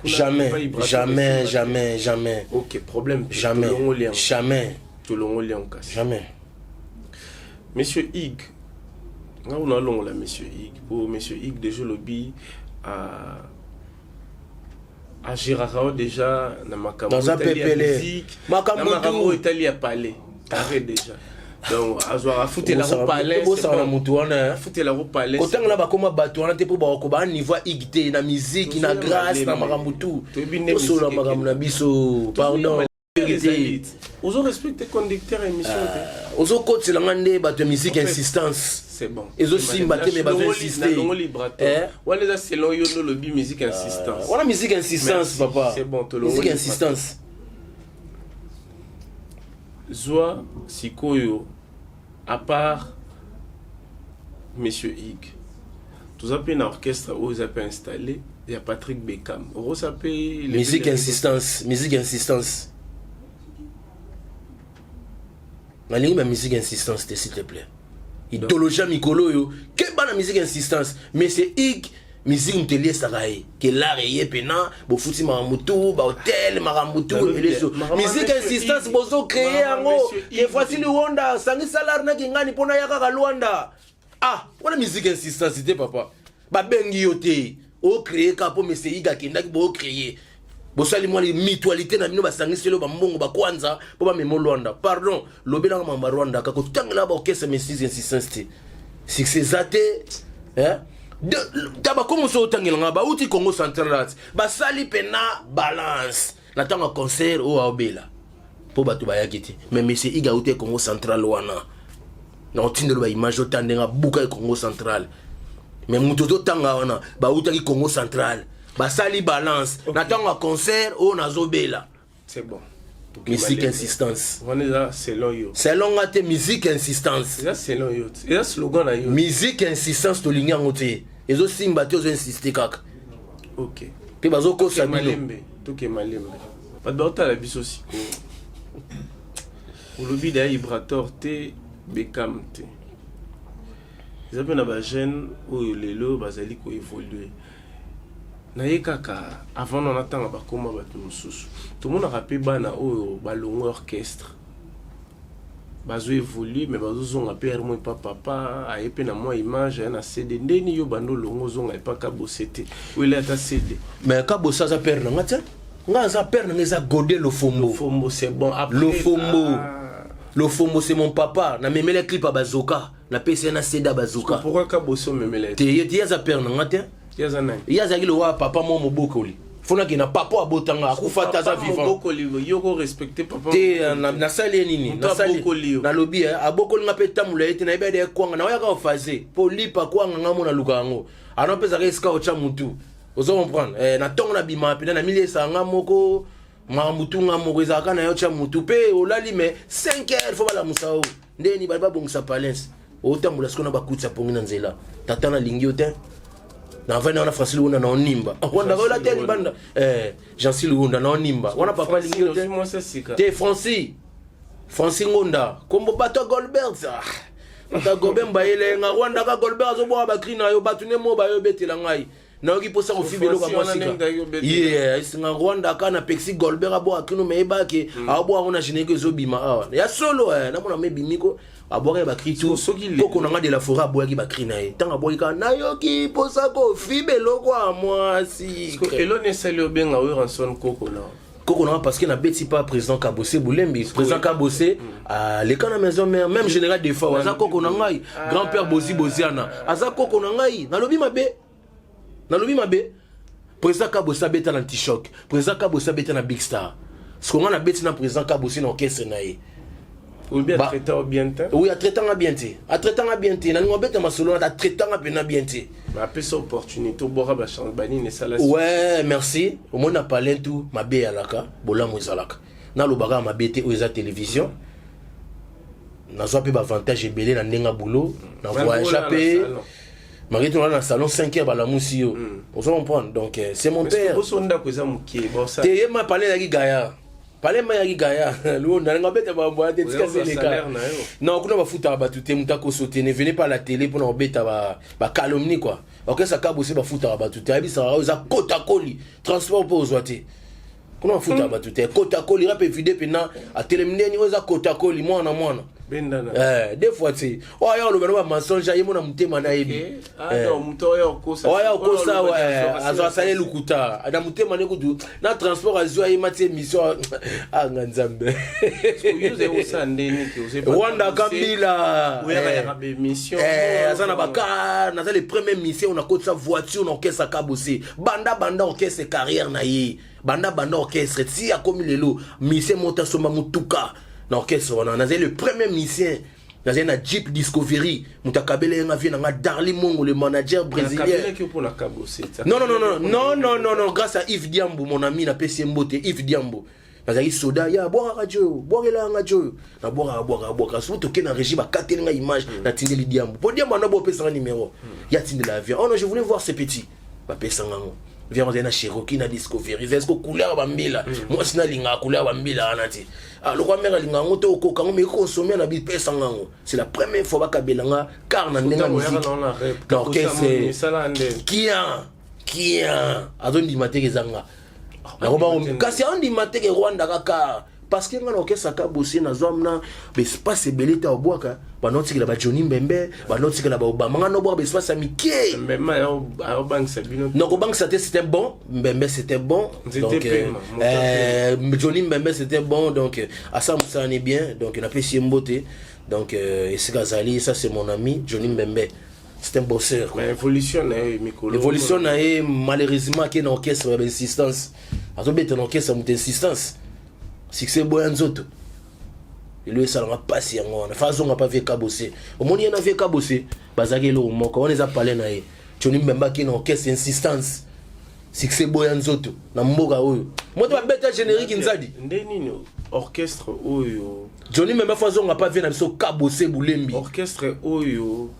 jamais, jamais, jamais, jamais. Ok, problème. Jamais, jamais. Tolongoli yango kasi. Jamais. Monsieur Ig, nga kuna alongola monsieur Ig po monsieur Ig déjà olobi agéraka o déjà na makambo Naza etali ya pepele. musique, Makambo na makambo tu. oyo etali ya palais carré déjà, donc azwaka afutelako palais. Bosaka na motu wana. Afutelako palais. Kotangela bakoma bato wana te mpo bakoko baa niveau ya Ig te na musique, na Tozoya grâce na malembe. makambo tu. Toyebi nde Tosolola musique makambo na biso, pardon, vérité. Ozo respecte conducteur ya émission te. Ozokotelanga nde bato ya musique En fait, insistance. C'est bon. Ezosimba te, mais bazo insister. Nalongoli vibrato. Eh? Wana eza selon yo nde olobi musique insistance. Wana musique insistance. Merci. Papa. C'est bon, tolongoli musique vibrato. insistance. Zwa sikoyo, à part monsieur Ig, toza mpe na orchestre oyo eza mpe installé ya Patrick Beckham, okosa mpe. Musique insistance, musique insistance, nalingi ba musique insistance te, s'il te plaît. Idéologie ya mikolo oyo, keba na musique insistance. Mais c'est Ig, musique moto eliesaka ye ke lare ye pena bofuti makambo tu, bahotel, makambo tu. Nalobi te, Eleso makambo musique Monsieur insistance Ig, bozocreye makambo yango. Monsieur Ke Ig. Francis Luwonda asangisa lare naki ngani mpona ya kaka Lwanda. Ah, wana musique insistance te, papa. Babengi yo te, ocreye kaka mpo mese Ig akendaki, boocreye, bosali mwa mutualité na bino, basangiseli oyo bambongo bakwanza mpo bamema Rwanda. Pardon, lobelanga mamba Rwanda kaka kotangela baorchestre musique insistance te, succès eza te, eh? Ta bakongo so otangelanga bauti Congo Central ati basali pena balance na ntango ya concert oyo aobela mpo bato bayaki te. Mais monsieur Ig auti Congo Central wana, na otindelo baimage ota ndenge abuka ye Congo Central. Mais moto ozotanga wana bautaki Congo Central, basali balance na ntango ya concert oyo nazobela. C'est bon. Musique insistance. Wana eza selon yo. Selon nga te, musique insistance. Eza selon yo te, eza slogan na yo. Musique insistance, tolingi yango te, ezosimba te, ozoinsiste kaka. Ok. Mpe bazokosa Toke bino. Malembe, toke malembe. Bato baotala biso sikoyo, olobi daya Ibrator te, Bekam te, eza mpe na bajeune oyo lelo bazali koévolue na ye kaka. Avant na natanga bakoma bato mosusu, tomonaka mpe bana oyo balongwe orchestre, bazoévolue, mais bazozonga mpe ermo epa papa aye mpe na mwa image aye na CD. Ndeni yo bando olongo ozonga epa Kabose te, oyo ele ata CD. Mais Kabose aza père na nga te, nga aza père na nga eza Godé Lofombo. Lofombo, c'est bon. Après, Lofombo. Ah. Lofombo, c'est mon papa. Namemeli clip ya Bazoka, napesi ye na CD ya Bazoka. Pourquoi Kabose omemela ye? Te, ye te, ye aza père na nga te. Ye aza nani? Ye azalaki lokola papa mo mobokoli, fo nakende na papa oyo abotanga, akufa te, aza vivant. Mobokoli, yo ko respecte papa. Te, nasali ye nini? Moto abokoli yo. Nalobi abokoli nga mpe tambola ye te, nayebi ade kwanga naoyaka ofaze mpo lipa kwanga nga mo naluka yango ano apesaka esika otya mutu, ozo comprendre. Na ntongo nabima mpena na miliesaka nga moko, makambo tu nga moko ezalaka na yo, tya mutu mpe olali. Mais 5 heures fo balamusa o ndeni bali babongisa palins, otambola sikoyo na bakutisa pongi na nzela. Tata nalingi yo te, navandi wana Francis Luwunda na onimba wanda oyo late libanda, Jansi Luwunda na onimba wana, papa alingi yo te. Mwasi ya sika. Te, Francis, Francis Ngonda, kombo bato ya Golbert. Ah, bato ya Golbert mbayelenga Rwanda ka Golbert azobwaka bacri na yo, bato nde mo bayo obetela ngai, nayoki mposa kofiba eloko ya Francis wana mwasika. ndenge azalaki obetela. Ye esinga Rwanda ka na pexi Golbert abwaka krino, me yebake abwaka ngo na générique ezobima awa ya solo, namona ma ebimi ko abwakaki bacri tu. Soki lelo- Koko na nga de la forêt abwaki bacri na ye, ntango abwaki kaka nayoki mposa kofiba eloko ya mwasi. Eloni esali obenga Werrason koko na? Koko nanga parce que nabeti pa président Kabose Bulembi. Président Kabose aleka na maison mère, même général Defao aza koko na ngai, grand père Bozi Boziana aza koko na ngai. Nalobi mabe? Nalobi mabe? Président Kabose abeta na Antichoc, président Kabose abeta na Big Star, siko ngai nabeti na président Kabose na orchestre na ye. Oyebi atraita yo bien te? Oui, atraitanga bien te, atraitanga bien te. Nalinga obeta masolo nata, atraitanga mpena bien te. Mais apesa opportunité obwaka bachange banini esala. Ouais, merci. Omoni na palin tu mabe eyalaka, bolamu ezalaka. Nalobaka mabe te, oyo eza télévision. Nazwa mpe baavantage ebele na ndenge ya boulot na voyage mpe malgré tout na salon 5 heures balamusi yo. Ozo comprendre? Donc c'est mon père. Boso ndako eza moke. Te, ye ma palin ezalaki gaya, palin ma eyaki gaya. Luonda nalinga obeta bambo te, tika seleka. Non, kuna bafutaka bato te. Moto akoso te, ne venez pas à la télé mpona kobeta bacalomnie quoi. Orchestre Kabose bafutaka bato te. Ayebisaka oyo eza kota koli, transport mpo ozwa te. Kuna bafutaka bato te. Kota koli rap evide mpena atelemi ndeni oyo eza kota koli mwana mwana. Bendana. Deux fois te, oyo aya oloba na bamensonge, aye mona motema nayebi. Oyo Oyo akosa, azwa asali lukuta na motema ne kutu na transport azwi ayema ti émission anga Nzambe. Rwanda Kambila aza na baka. Naza le premier mission nakotisa voiture na orchestre Kabose. Banda banda orchestre, carrière na ye banda banda orchestre ti akomi lelo, musicien moko asomba motuka na orchestre wana, nazali le premier musicien. Nazali na Jeep Discovery, moto akabela ye nga vie na nga Darli Mongo, le manager brésilien. Non, non, non, non, non, non, non, grâce à Yves Diambo, mon ami, napesi ye mbote. Yves Diambo, nazalaki soda ya bwakaka ti oyo, bwakelaka nga ti oyo, nabwakaka, bwakaka, bwakaka. Soki toke na régie, bakateli nga image, natindeli Diambo mpo Diambo anda bo opesanga numéro ya tindela avion. Oh non, je voulais voir ce petit, bapesanga ngo vian. Ozali na Cherokee, na Discovery, eza esko couleur bambila. Mwasi nalingaka couleur bambila wana te. Ah, lokwa mare alingaka yango te, okoka yango mais consommer na bipesanga yango. C'est la première fois bakabelanga car na ndenge ya musique na orchestre. Kian kian azondima teke ezanga, kasi andima teke Rwanda kaka parce que nga na orchestre Kabose nazwa na baespace ebele te. Obwaka banotikela baJoni Mbembe, banotikela baObama, nga nobwaka baespace ya mike. Non, kobangisa te. C'était bon, Mbembe c'était bon. Donc Johnny Mbembe c'était bon. Donc asa mosala ni bien, donc napesi ye mbote. Donc esika azali, ça c'est mon ami Johnny Mbembe, c'est un bosseur. Mais évolution na ye mikolo? Évolution na ye, malheureusement ake na orchestre ya bainsistance, azobeta na orchestre ya moto insistance, succès boya nzoto elo esalanga mpasi. Yango wana fa azonga pa vie Kabose. Omoni ye na vie Kabose bazalaki eloko moko wana, eza palais na ye. Johnny Mbembe ake na orchestre insistance, succès boya nzoto na mboka oyo moto babeta générique nzadi. Nde nini orchestre oyo? Johnny Mbembe fo azonga pa vie na biso Kabose Bulembi. Orchestre oyo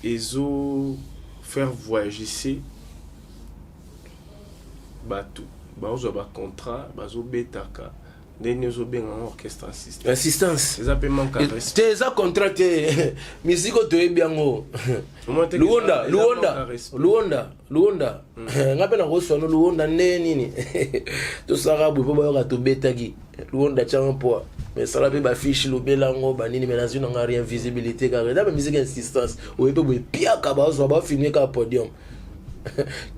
ezo faire voyager bato, bazozwa bacontrat, bazobetaka, ndenge ozobenganga orchestre assistance? Assistance. Eza mpe manque ya respect. Te, eza contrat te. Musique oyo toyebi yango. Luonda, Luonda, Luonda, Luonda, nga mpe nakoswano Luonda nde nini tosalaka boye mpo bayoka tobetaki Luonda tianga poa, mais esala mpe bafiche lobela yango banini, mais nazwi nanga rien, visibilité kaka. Eza bamusique insistance oye mpe boye piaka, bazwa bafilme kaka podium.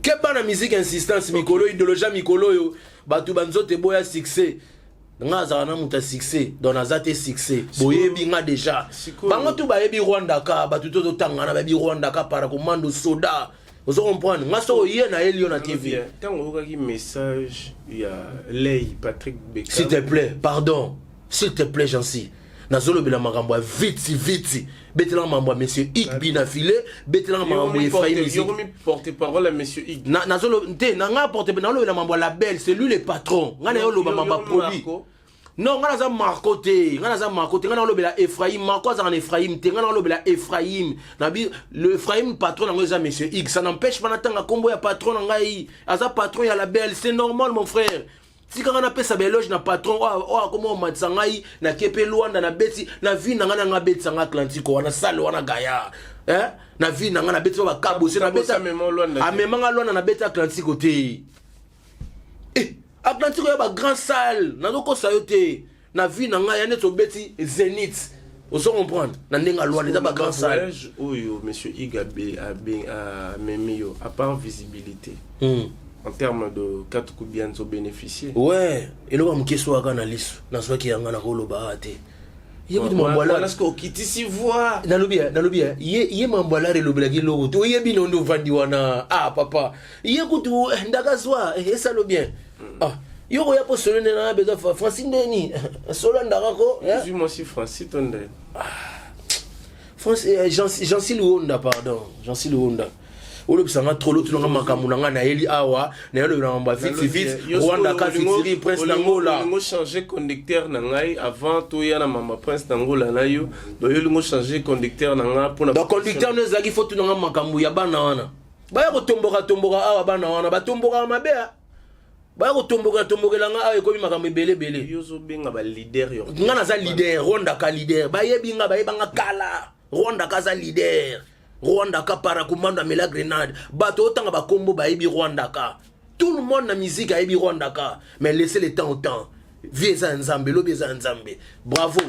Keba na musique insistance mikolo, idéologie ya mikolo oyo bato banzoto eboya succès. Nga azala na moto ya succès, donc naza te succès. Boyebi nga déjà, bango tu bayebi Rwanda ka bato to totangana bayebi Rwanda ka para komando soda. Ozo comprendre nga soki oye nayeli yo na TV. Ntango oyokaki message ya Lei Patrick Beckham? S'il te plaît, pardon, s'il te plaît, Jansi, nazolobela makambo ya viti viti. Betelanga makambo ya monsieur Igbi na file, betelanga makambo ya Ephraim. Musique porte parole ya monsieur Ig. Nazolo te na nga porte, nalobela makambo ya label, c'est lui le patron. Nga na ye oloba makambo ya produit. Non, nga naza Marco te, nga naza Marco te. Nga nalobela Ephraim. Marco azalaka na Ephraim te. Nga nalobela Ephraim nabi le Ephraim, patron nango eza monsieur X. Ça n'empêche pas natanga nkombo ya patron na ngai. Aza patron ya label, c'est normal, mon frère. Tikanga napesa baéloge na patron oyo akoma omatisa ngai. Nake mpe Lwanda, nabeti na vie na ngai, nanga abetisa Atlantique wana, sale wana gaya, eh? Na vie na ngai nabeti ba Bakabose, amemanga Lwanda, nabeti Atlantique te. Eh, Atlantique oyo bagrand salle, nazokosa yo te. Na vie na ngai ya neti obeti Zénith, ozo comprendre, na ndenge alwanda eza bagrand salle. Oyo monsieur Ig amemi yo, à part visibilité, en termes de katuku bien bénéficier? Ouais, eloko ya moke eswaka na liso, nazwaki yanga, nakoloba awa te. Ye kutu mambo okitisi voix. Nalobi, nalobi ye, ye mambo alari elobelaki eloko te. Oyebi no nde ovandi wana. Ah papa, ye kutu ndakazwa esalo bien. Ah. Yo koya mpo solo nde na besoin Francis ndeni solo ndaka ko. Zui mwasi Francis to nde. Francis eh, Jean Jean Luonda pardon, Jean Luonda. Olobisa nga trop lotuna nga makambo na nga nayeli awa nayelobela makambo ya vite vite Rwanda ka fitiri Prince Nangola. Olingo changer conducteur na ngai avant toya na mama Prince Nangola na yo. Donc yo olingo changer conducteur na nga mpona Donc conducteur no ezalaki faut tuna nga makambo ya bana wana. Baya kotomboka tomboka awa bana wana batombokaka mabe. Baya kotomboka tombokela nga awa ekomi makambo ebele ebele. Yo ozobenga ba leader yo. Nga naza leader, Rwanda ka leader. Bayebi nga bayeba nga kala. Rwanda ka aza leader. Rwanda ka paracommando amela grenade. Bato otanga bakombo bayebi Rwanda ka. Tout le monde na musique ayebi Rwanda ka. Mais laissez le temps au temps. Vie eza ya Nzambe, lobi eza ya Nzambe. Bravo.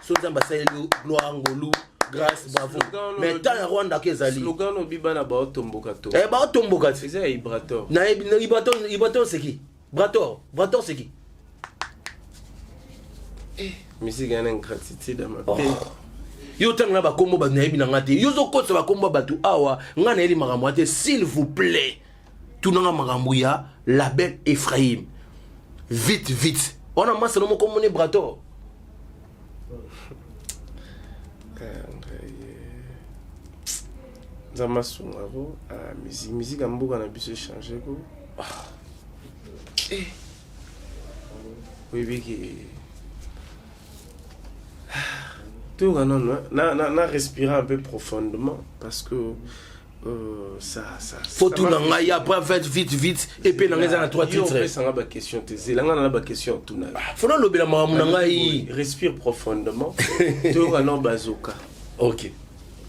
So Nzambe asaleli yo gloire ngolu grâce bravo. Mais temps ya Rwanda ka ezali. Slogan obi bana baotomboka to. Eh baotomboka ti. Eza ya Ibrator. Na Ibrator, Ibrator c'est qui? Brator, Brator c'est qui? Eh, musique yana ingratitude ya mabe. Oh. Yo otanga na bakombo bato nayebi na nga te. Yo ozokotisa bakombo ya bato awa, nga nayebi makambo ya te, s'il vous plaît. Tunanga makambo ya label Ephraim. Vite vite. Wana masano moko moni Brator. Nzambe asunga ko ah, musique musique ya mboka na biso echange ko ah. Eh. Oyebi ke toyoka nano na, na, na respirer un peu profondément parce que euh, ça, ça, faut tuna ngai après vite vite vite epe na ngai eza na trois titres opesanga baquestion te zela ngai na baquestion otuna faut nalobela makambo na ngai respire profondément toyoka nano bazoka ok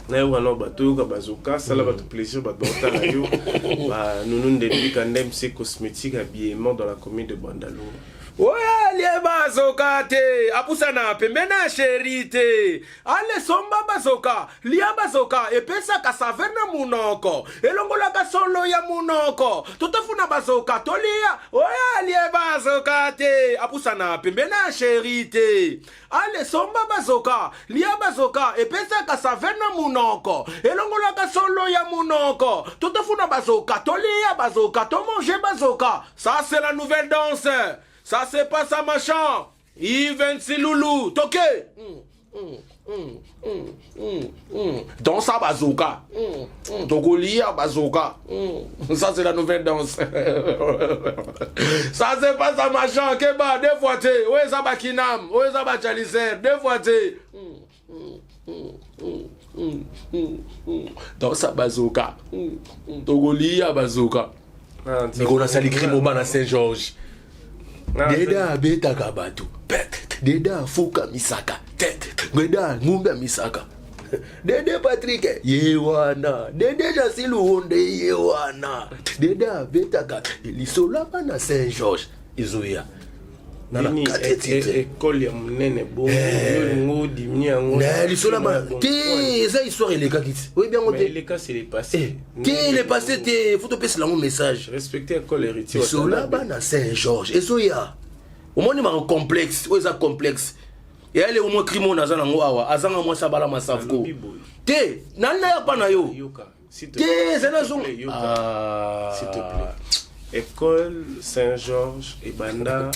nayoka nao bato oyoka bazoka sala bato plaisir bato baotala yo banunu ndembika ndemc cosmétique habillement dans la commune de bandalunga. Oyo alie bazoka te apusana pembeni ya sheri te ale somba bazoka lia bazoka epesaka saveur na munoko elongolaka solo ya munoko totafuna bazoka tolia oyo alie bazoka te apusana pembeni ya sheri te Ale somba bazoka, lia bazoka, epesaka saveur na munoko, elongolaka solo ya munoko. Totafuna bazoka, tolia bazoka, to manger bazoka. Ça c'est la nouvelle danse. Ça c'est pas ça machin. Yves Nsilulu, toke. Danse à bazoka. Tokolia bazoka. Ça c'est la nouvelle danse. Ça c'est pas ça machin. Keba, deux fois te. Oyo eza ba kinam, oyo eza ba chaliser, deux fois te. Danse à bazoka. Tokolia bazoka. Mikolo nasali crime bana Saint-Georges. Deda abetaka bato. Deda afukamisaka. Deda angumbamisaka. Dede Patrick ye wana. Dede Jansi Luonde ye wana. Dede abetaka lisolo bana Saint-Georges ezoya. Nini ekole ya monene bongo eh. yo olingo odimie yango na lisolo ba te eza histoire elekaki ti oyebi yango te eleka c'est le passé eh, te le passé te faut topesela yango message respecter école héritier lisolo bana Saint Georges ezoya omoni maka complexe oyo eza complexe eyali omwa crime oyo naza nango awa azanga mwasi abala masavko te nani naya pa na yo te ezali nazonga s'il te plaît école Saint-Georges ebanda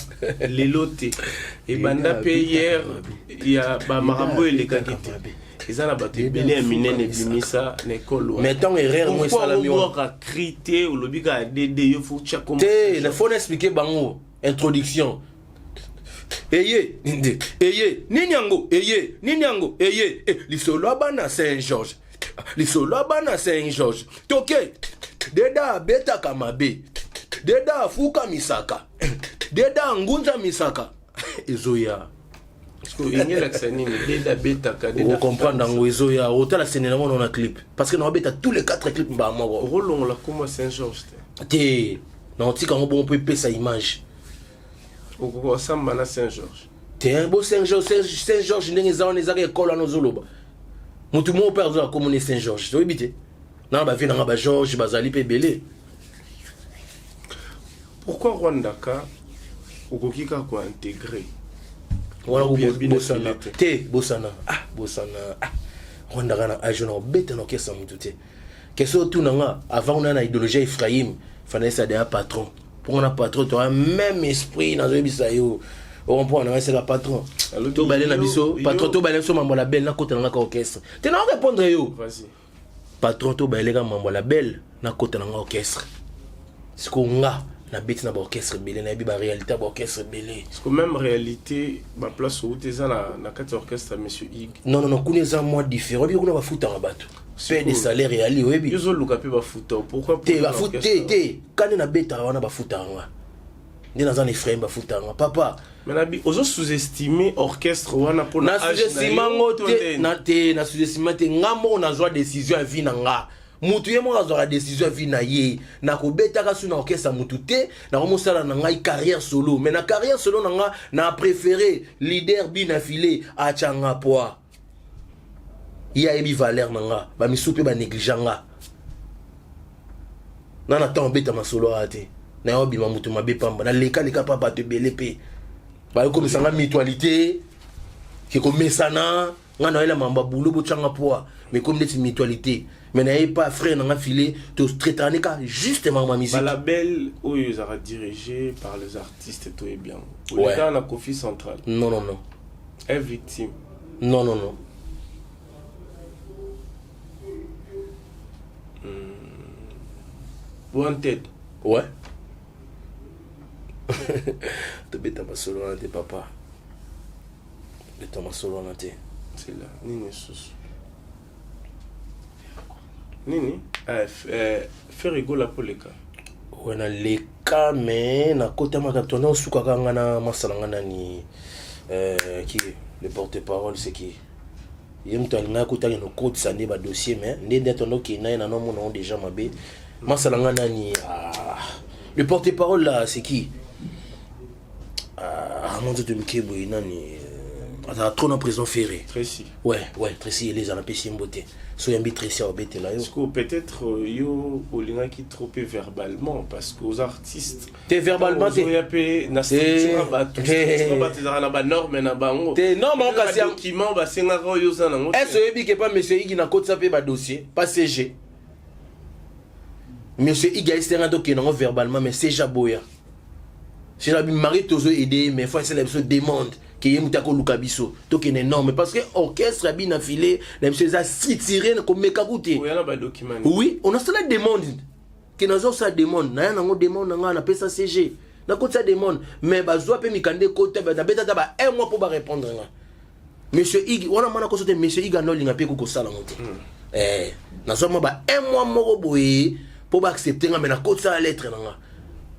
lelo te ebanda mpe hier ya bamakambo elekaki te eza na bato ebele ya minene ebimisa na ekole mais ntango erreur mo esalami obwaka cri te olobi kaka dd yo fo tia te fo na expliquer bango introduction eye nde eye nini yango eye nini yango eye eh, lisolo ya bana saint georges lisolo ya bana saint georges toke deda abetaka mabe deda afukamisaka deda angunzamisaka ezoya elakisa nini deda abetaka okomprendre yango ezoya otala sene nango na clip parce que naobeta tous les quatre clip mbala moko okolongola kombo saint georges te te naotika yango bongo mpo epesa image okoka osamba na saint georges te bo saint georges saint georges ndenge eza wana ezaka ekolo wana ozoloba motu moko mpe azala komona saint georges toyebi te na bavie nanga ba georges bazali mpe ebele pourquoi rwanda ka okoki kaka kointegre wana bosana te bosana ah bosana ah rwanda ka na age na obeta na okesa motu te question otuna nga avant ona na idéologie ya ephraim fanaisa deya patron. Mpo nga na patron toa même esprit, nazoyebisa yo. Ocomprendre ngai seka patron tobale na biso, patron tobale biso mambo label, nakota na nga ka orchestre te. Na répondre yo, patron, tobale ka mambo label, nakota na nga orchestre. Sikoyo nga nabeti na baorchestre ebele, nayebi baréalité ya baorchestre ebele. Parce que même réalité, baplace outi eza na kati ya orchestre ya monsieur Ig. Non, non, non, kuna eza mwa différent. Oyebi, kuna bafutaka bato pe de salaire eyali, oyebi. Ozoluka mpe bafuta, pourquoi? Te, bafu te te. Kande nabetaka wana, bafutaka nga nde naza na Ephraim, bafutaka nga, papa. Mais nabi ozo sous-estimer orchestre wana mpona na sous-estime yango te, na te, na sous-estime te. Nga moko nazwa décision ya vie na nga. Mutu ye moko azwaka décision ya vie na ye. Nakobetaka su na orchestre ya mutu te, nakomosala na ngai carrière solo. Mais na carrière solo na nga, na préféré leader bina file atyanga poa, ye ayebi valeur na nga. Bamisu mpe banéglige nga na ntango obeta masolo aya te, na yo obima moto mabe pamba. Nalekaleka mpa bato ebele mpe bayokomisa nga mutualité ke komesana nga nayela mambo ya bulo, botyanga poa, mais komi neti mutualité. Mais naye pa frère na nga file, totraitane ka juste makambo ya musique. Balabel oyo ezalaka dirigé par les artistes, toyebi yango. Olekaka na Kofi Central? Non, non, non. Est victime? Non, non, non. Wanted? Ouais, tobeta masolo wana te, papa, tobeta masolo wana te. C'est là nini lisusu nini? Ferre Gola mpo leka? Ouais, naleka, mais nakotamaka tona osukaka nga na masala nga nani, qui le porte-parole, c'est qui? Ye moto alingaki kotaki nokotisa nde badossier, mais nde atondo okenda ye nano omona ngo déjà mabe. Masala nga nani, ah, le porte-parole là, c'est qui? Ah, mo nzoto mike boye, nani azala trop na président Ferré? Tracy. Ouais, Tracy Eleza, napesi ye mbote. So yambi Tracy, aobetela yo. Parce que peut-être yo olingaki trop pe verbalement, parce que aux artistes Te, verbalement te. Ozoya mpe na structure ya bato, structure ya bato ezalaka na banorme na bango. Te, norme yango kasi document basengaka oyo oza nango te. Est oyebi ke pa monsieur Igi nakotisa mpe badossier pa CG? Monsieur Igi ayesenga tokende yango verbalement, mais CG aboya. CG abi mari tozo aide, mais faut asala biso demande ke ye moto akoluka biso tokende norme, parce que orchestre ya bina file na biso eza structuré, komeka ku te. Oya na badocument? Oui, on asala demande ke nazosala demande, naya nango demande na ngai, napesa CG, nakotisa demande, mais bazwa mpe mikanda ekota, nabeta ata ba un mois mpo barépondre nga. Monsieur Igi wana mwana koso te, monsieur Igi ando olinga mpe kokosala ngo te. Eh, nazwa mwa ba un mois moko boye mpo baaccepte nga, mais nakotisa lettre na nga.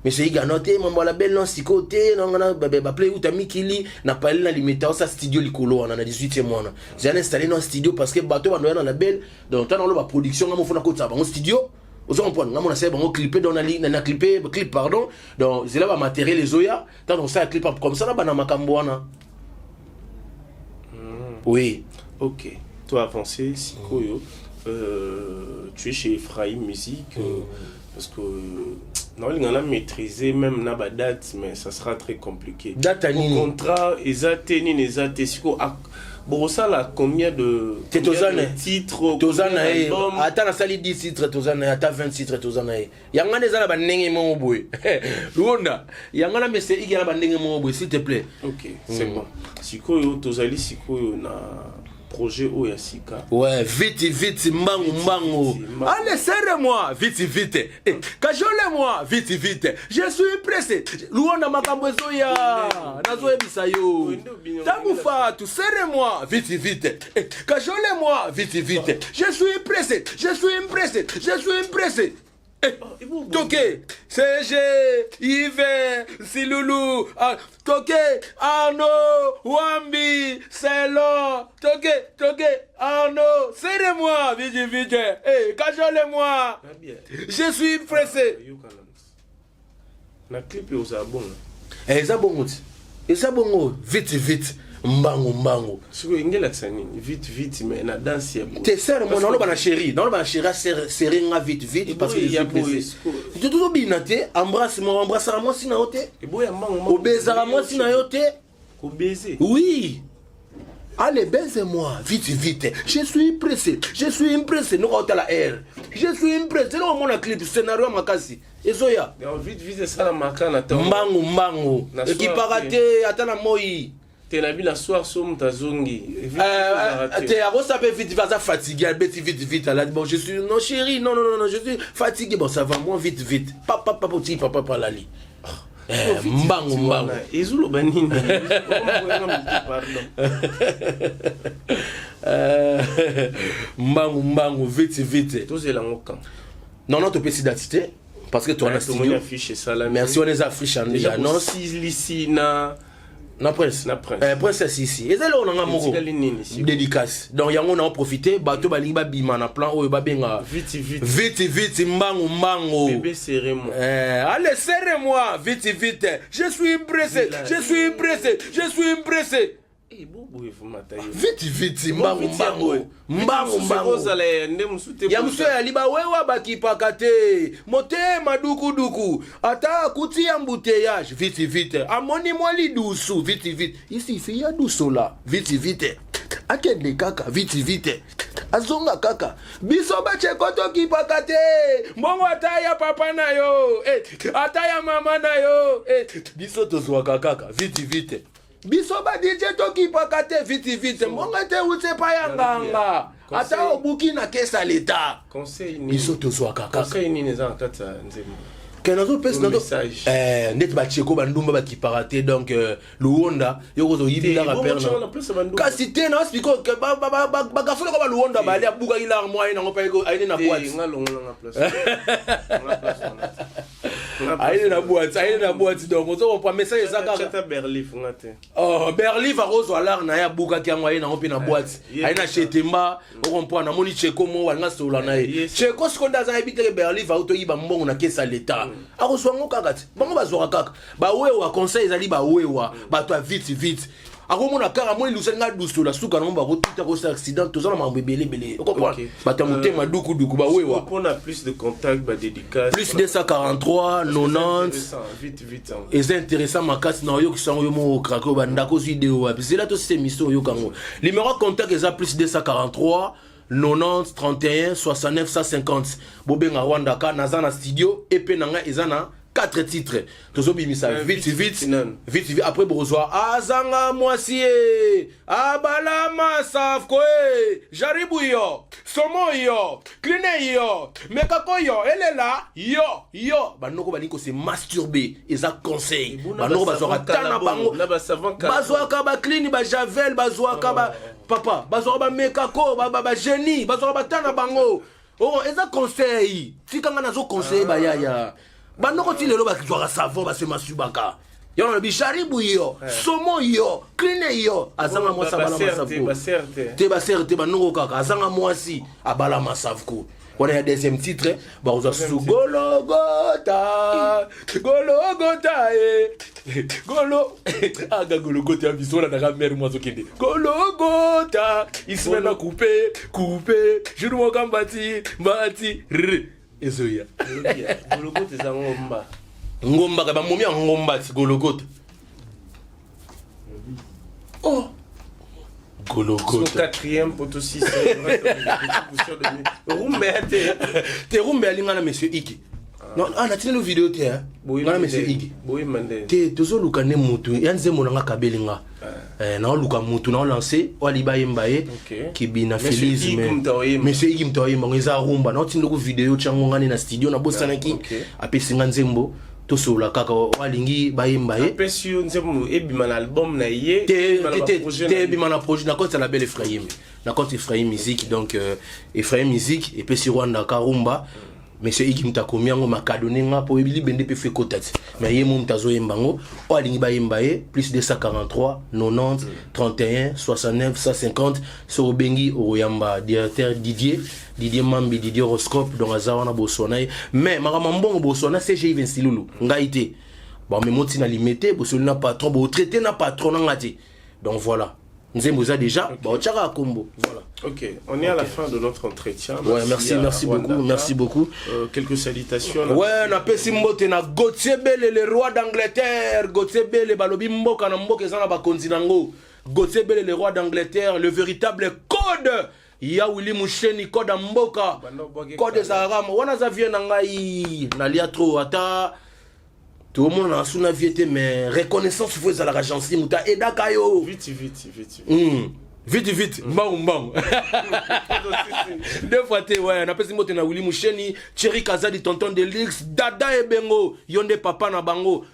Monsieur Igi ano te, mambo ya label non, sikoyo te. Nanga na baplay uta mikili na pale na limeta osa studio likolo wana na 18e wana, zala installé na studio, parce que bato bando ya na label. Donc ntango aloba production, nga mofona kotisa bango studio, ozo comprendre nga mona sala bango clip, donc na clip, clip, pardon. Donc zela ba matériel ezoya, ntango osala clip comme ça na bana makambo wana, oui. Ok, toi avancé sikoyo, tu es chez Ephraim Musique, parce que naolinga na maîtriser même na badate, mais ça sera très compliqué. Date ya nini? Contrat eza te, nini eza te. Sikoyo bokosala combien de Te, toza combien na de titres? Toza na ye. Album? Ata nasali 10 titres, toza na ye. Ata 20 titres, toza na ye. Yango wana eza na bandenge moko boye, Luonda. Yango wana mese Igi na bandenge moko boye, s'il te plaît. Ok, c'est bon. Sikoyo tozali sikoyo na projet oyo ya sika. Ouais, vite vite, mbangu mbangu. Vite, mbangu. Allez, serrez-moi vite vite, eh, cajolez-moi vite vite, je suis pressé. Luonda, makambo ezoya, nazoyebisa yo. Wende obino- Ntango fatu, serrez-moi vite vite, eh, cajolez-moi vite vite, je suis pressé, je suis pressé, je suis pressé. Eh, Toke, CG, Yves, Silulu, ah, Toke, Arnaud, Wambi, Selo, Toke, Toke, Arnaud, serrez-moi, vite, vite, eh, cajolez-moi, Nabia. je suis pressé. Yokana. Na clip ozala bongo? Eh, eza bongo ti, eza bongo, vite vite, mbangu mbangu. Sikoyo engelakisa nini vite vite, mais na danse ya boye? Te, serre moi, naloba na chéri, naloba na chéri serre nga vite vite, parce que je ya suis boye, pressé. sikoyo. Tozobina te, embrasse moi, embrassaka mwasi na yo te? Eboya mbangu mbangu. Obezaka mwasi na yo te? Kobeze? Oui. Allez, baise-moi, vite, vite. Je suis pressé, je suis pressé. Nous, on la air. Je suis pressé. Nous, on a clip, scénario makasi. Ezoya. Vite, vite, esalamaka na ntongo. Mbangu, mbangu. Na soir Ekipaka te. te, ata na moi. Te na bi na soir so moto azongi. Vite, ezalaka te. Te akosa mpe vite, vite, aza fatigué, abeti vite, vite, alati bon, je suis, non chéri, non, non, non, non, je suis fatigué, bon, ça va, moi, vite, vite, papa, papa, oti papa, papa, lali. Eh, Vite, vite, mbangu mbangu. wana. Ezoloba nini? Okomboyanga motu, pardon. Mbangu mbangu, vite, vite. Tozela yango kan? Non, non, topesi date te parce que towana Tomoni studio. affiche esalami. Merci, wana eza affiche Déjà ya annonce. bosilisi na Na prince. Na Prince. Eh, prince asisi eza eloko na nga moko. Etikali nini sikoyo? Dédicace. Donc yango na oprofite, bato balingi babima na plan oyo babenga Vite, vite. Vite, vite, mbangu mbangu. Bébé, serrez-moi. Eh, allez, serrez-moi, vite, vite. Je suis pressé, je suis pressé, je suis pressé. Eh, boboye vraiment ta yo. Vite, vite, mbangu Vite ya mbangu. boye. Mbangu Mosusu mbangu. ekozala ya nde mosusu te. Ya mosusu eyali bawewa bakipaka te, motema dukuduku, ata akuti embouteillage, vite, vite, amoni mwa lidusu, vite, vite, isifi ya dusola, vite, vite, akende kaka, vite, vite, azonga kaka. Biso bacheko tokipaka te mbongo, ata ya papa na yo, eh, ata ya mama na yo, eh, biso tozwaka kaka, vite, vite. Biso ba DJ tokipaka te, vite, vite, mbongo ete euti epai ya nganga, ata Conseil. obuki na kesa leta. Conseil nini? Biso tozwaka kaka. Conseil nini eza na kati ya nzembo? Ke nazopesa Message. Ndeti bacheko bandumba bakipaka te, donc luwonda yo kozoyibilaka. Te, bongo tshoko na place ya bandumba. Kasi te, na explique bagasoloko baluwonda bali abukaki lar mo aye nango mpe ayene na Te, boîte. nga longola nga place. Nga place wana te. Nga place Ayene na wana. boîte, ayene na boîte. Donc ozo comprendre message eza kaka. Chata Berlif nga te. Oh, Berlif akozwa lar na ye, abukaki yango, aye nango mpe na boîte. Ye Aye na kaka. Chetemba, ocomprendre, namoni Cheko mo alinga solola na ye. Cheko siko nde aza yebi teke Berlif autoyiba mbongo na kesa leta, akozwa yango kaka te. Bango bazwaka kaka bawewa. Conseil ezali bawewa, bato ya vite, vite, akomona kaka moi lusa nga dusola, suka nango bakotuta, kosala accident. Toza na makambo ebele ebele, ocomprendre. Bato ya motema dukuduku, bawewa. Mpona plus de contact, badédicace. Plus 243 90. Intéressant, vite, vite, hein. Eza intéressant makasi na oyokisa yango yo moko, okrake oyo bandako ozwi idée wapi. Zela tosisa émission, oyoka yango. Numéro ya contact eza plus 243 90 31 69 150. Bobenga Rwandaka, naza na studio epe na ngai eza na 4 titres tozobimisa. Vite, vite, vite. Nani? Vite, vite. Après bokozwa azanga mwasi ye abala masafko e jaribu yo somo yo kline yo mekako yo elela yo yo. Banoko balingi kose masturber, eza conseil. Ebona Banoko basavon bazwaka ta na kalabongo, bango. na basavon kalabongo. Bazwaka bacline, bajavel, bazwaka ba papa, bazwaka bamekako, bagenie, bazwaka bata na bango. Oh, eza conseil, tika nga nazoconseille bayaya. Banoko ti lelo bazwaka savon, base masubaka yango nalobi jaribu yo somo yo kline yo azanga mwasi abala Baser te, masavu. baser te. Te, basere te, banoko kaka azanga mwasi abala masavuku. Wana ya deuxième titre bakozwa susu Gologota, Gologota e golo aga Gologota ya biso olandaka mare mo azokende Gologota isimena coupe coupe jour moko mbati mbati r ezoya. Gologota eza ngomba. Ngombaka bamomi ya ngomba ti Gologota, oh. Au Gologota. quatrième poteau 6 rumba ya te. Te, rumba yalinga na monsieur Iki. Non, ah, natindeli video te, hein. Nga na monsieur Iki. Boyemba nde. Te, tozoluka nde mutu ya nzembo na nga kabeli nga. Eh, naoluka mutu naolance oyo aliba yemba ye. Kibina. Monsieur Félix. Igi mutu aoyemba. Monsieur Igi mutu aoyemba ngo, eza rumba. Naotindeli video tyango nga nde na studio, nabosanaki. Apesi nga nzembo, tosolola kaka oyo alingi bayemba ye. Apesi yo nzembo ebima na album na ye? Te. Ebima na Te, te. baprojet Te. na ye. Ebima na projet na compte ya label Ephraim, na compte Ephraim Musique. Donc Ephraim Musique epesi Rwanda karumba, monsieur Igi mutu akomi yango, makadone nga mpo oyebi libende mpe fe ekota ti, mais ye mo mutu azoyemba yango. Oyo alingi bayemba ye, plus 243 90 31 69 150. Soki obengi, okoyamba directeur Didier, Didier Mambi, Didier Horoscope. Donc aza wana, boswana ye. Mais makambo ya mbongo, boswana CGI Vinsilulu, ngai te. Bamemo ntina limete, bosoli na patron, botraite na patron nanga te. Donc voilà, nzembo eza déjà, baotiaka kombo, voilà. Ok, on est à la fin de notre entretien. Ouais, merci, à merci Rwanda. beaucoup, merci beaucoup. Quelques salutations. Ouais, napesi mbote na Gauthier Bele, le roi d'Angleterre. Gauthier Bele, balobi mboka na mboka eza na bakonzi nango. Gauthier Bele, le roi d'Angleterre, le véritable code ya Willy Musheni, code ya mboka, code ezalaka wana. Aza vie na ngai, nalia trop, ata tomona na suna vie te, mais reconnaissance fo ezalaka gentil, moto aedaka yo. Vite vite vite. Vite vite, mbangu mbangu, deux fois te. Ouais, napesi mbote na Willy Musheni, Thierry Kazadi, tonton Delix, Dada Ebengo, yo nde papa na bango,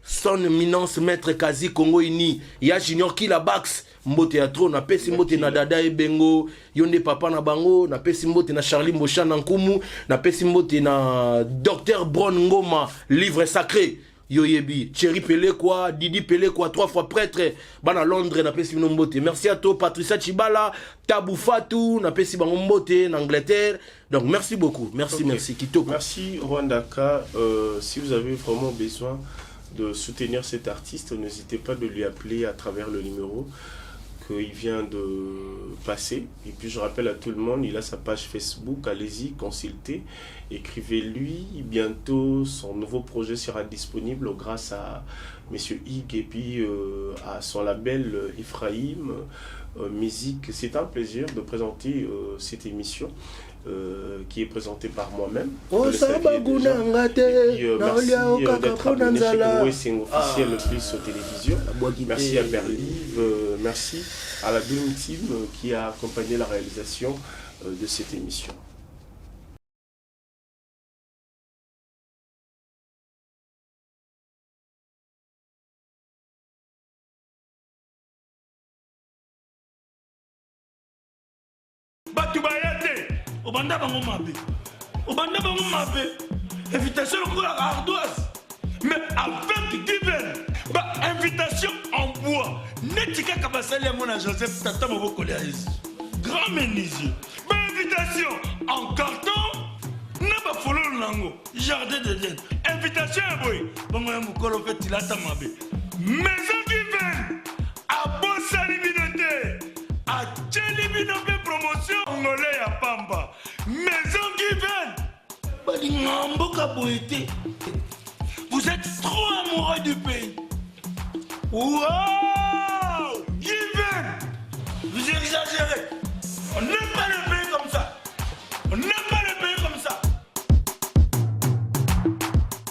son éminence maître Kazi Congo ini ya Junior Kila Bax, mbote ya trop. Napesi mbote na Dada Ebengo, yo nde papa na bango. Napesi mbote na Charlie Mboshana Nkumu, napesi mbote na Docteur Bron Ngoma, livre sacré, yo yebi, Thierry Pelekwa, Didi Pelekwa, trois fois prêtre, bana Londres, napesi bino mbote. Merci à toi Patricia Chibala, Tabou Fatou, napesi bango mbote na Angleterre. Donc merci beaucoup, merci. Merci, kitoko. Merci Rwandaka. Si vous avez vraiment besoin de soutenir cet artiste, n'hésitez pas de lui appeler à travers le numéro qu'il vient de passer. Et puis je rappelle à tout le monde, il a sa page Facebook, allez-y, consultez, écrivez-lui. Bientôt, son nouveau projet sera disponible grâce à Monsieur Hig et puis à son label Ephraim Musique. C'est un plaisir de présenter cette émission qui est présentée par moi-même. Et puis, merci d'être abonné chez Congo Esengo officiel plus télévision. Merci à Berlive, merci à la Dream Team qui a accompagné la réalisation de cette émission. Bato baya te, obanda bango mabe, obanda bango mabe, invitation lokola ardoise, mais avec Given, bainvitation en bois neti kaka basali yango na Joseph, tata mobokoli ya Yesu, grand menuisier, bainvitation en carton na bafololo nango, jardin d'Eden, invitation ya boye bongo ya mokolo mpe tilata mabe. Maison Given abosani bino te, atieli bino mpe promotion ngole ya pamba. Maison Given balinga mboka boye te. Vous êtes trop amoureux du pays. Wow, Given, vous exagérez, on n'aime pas le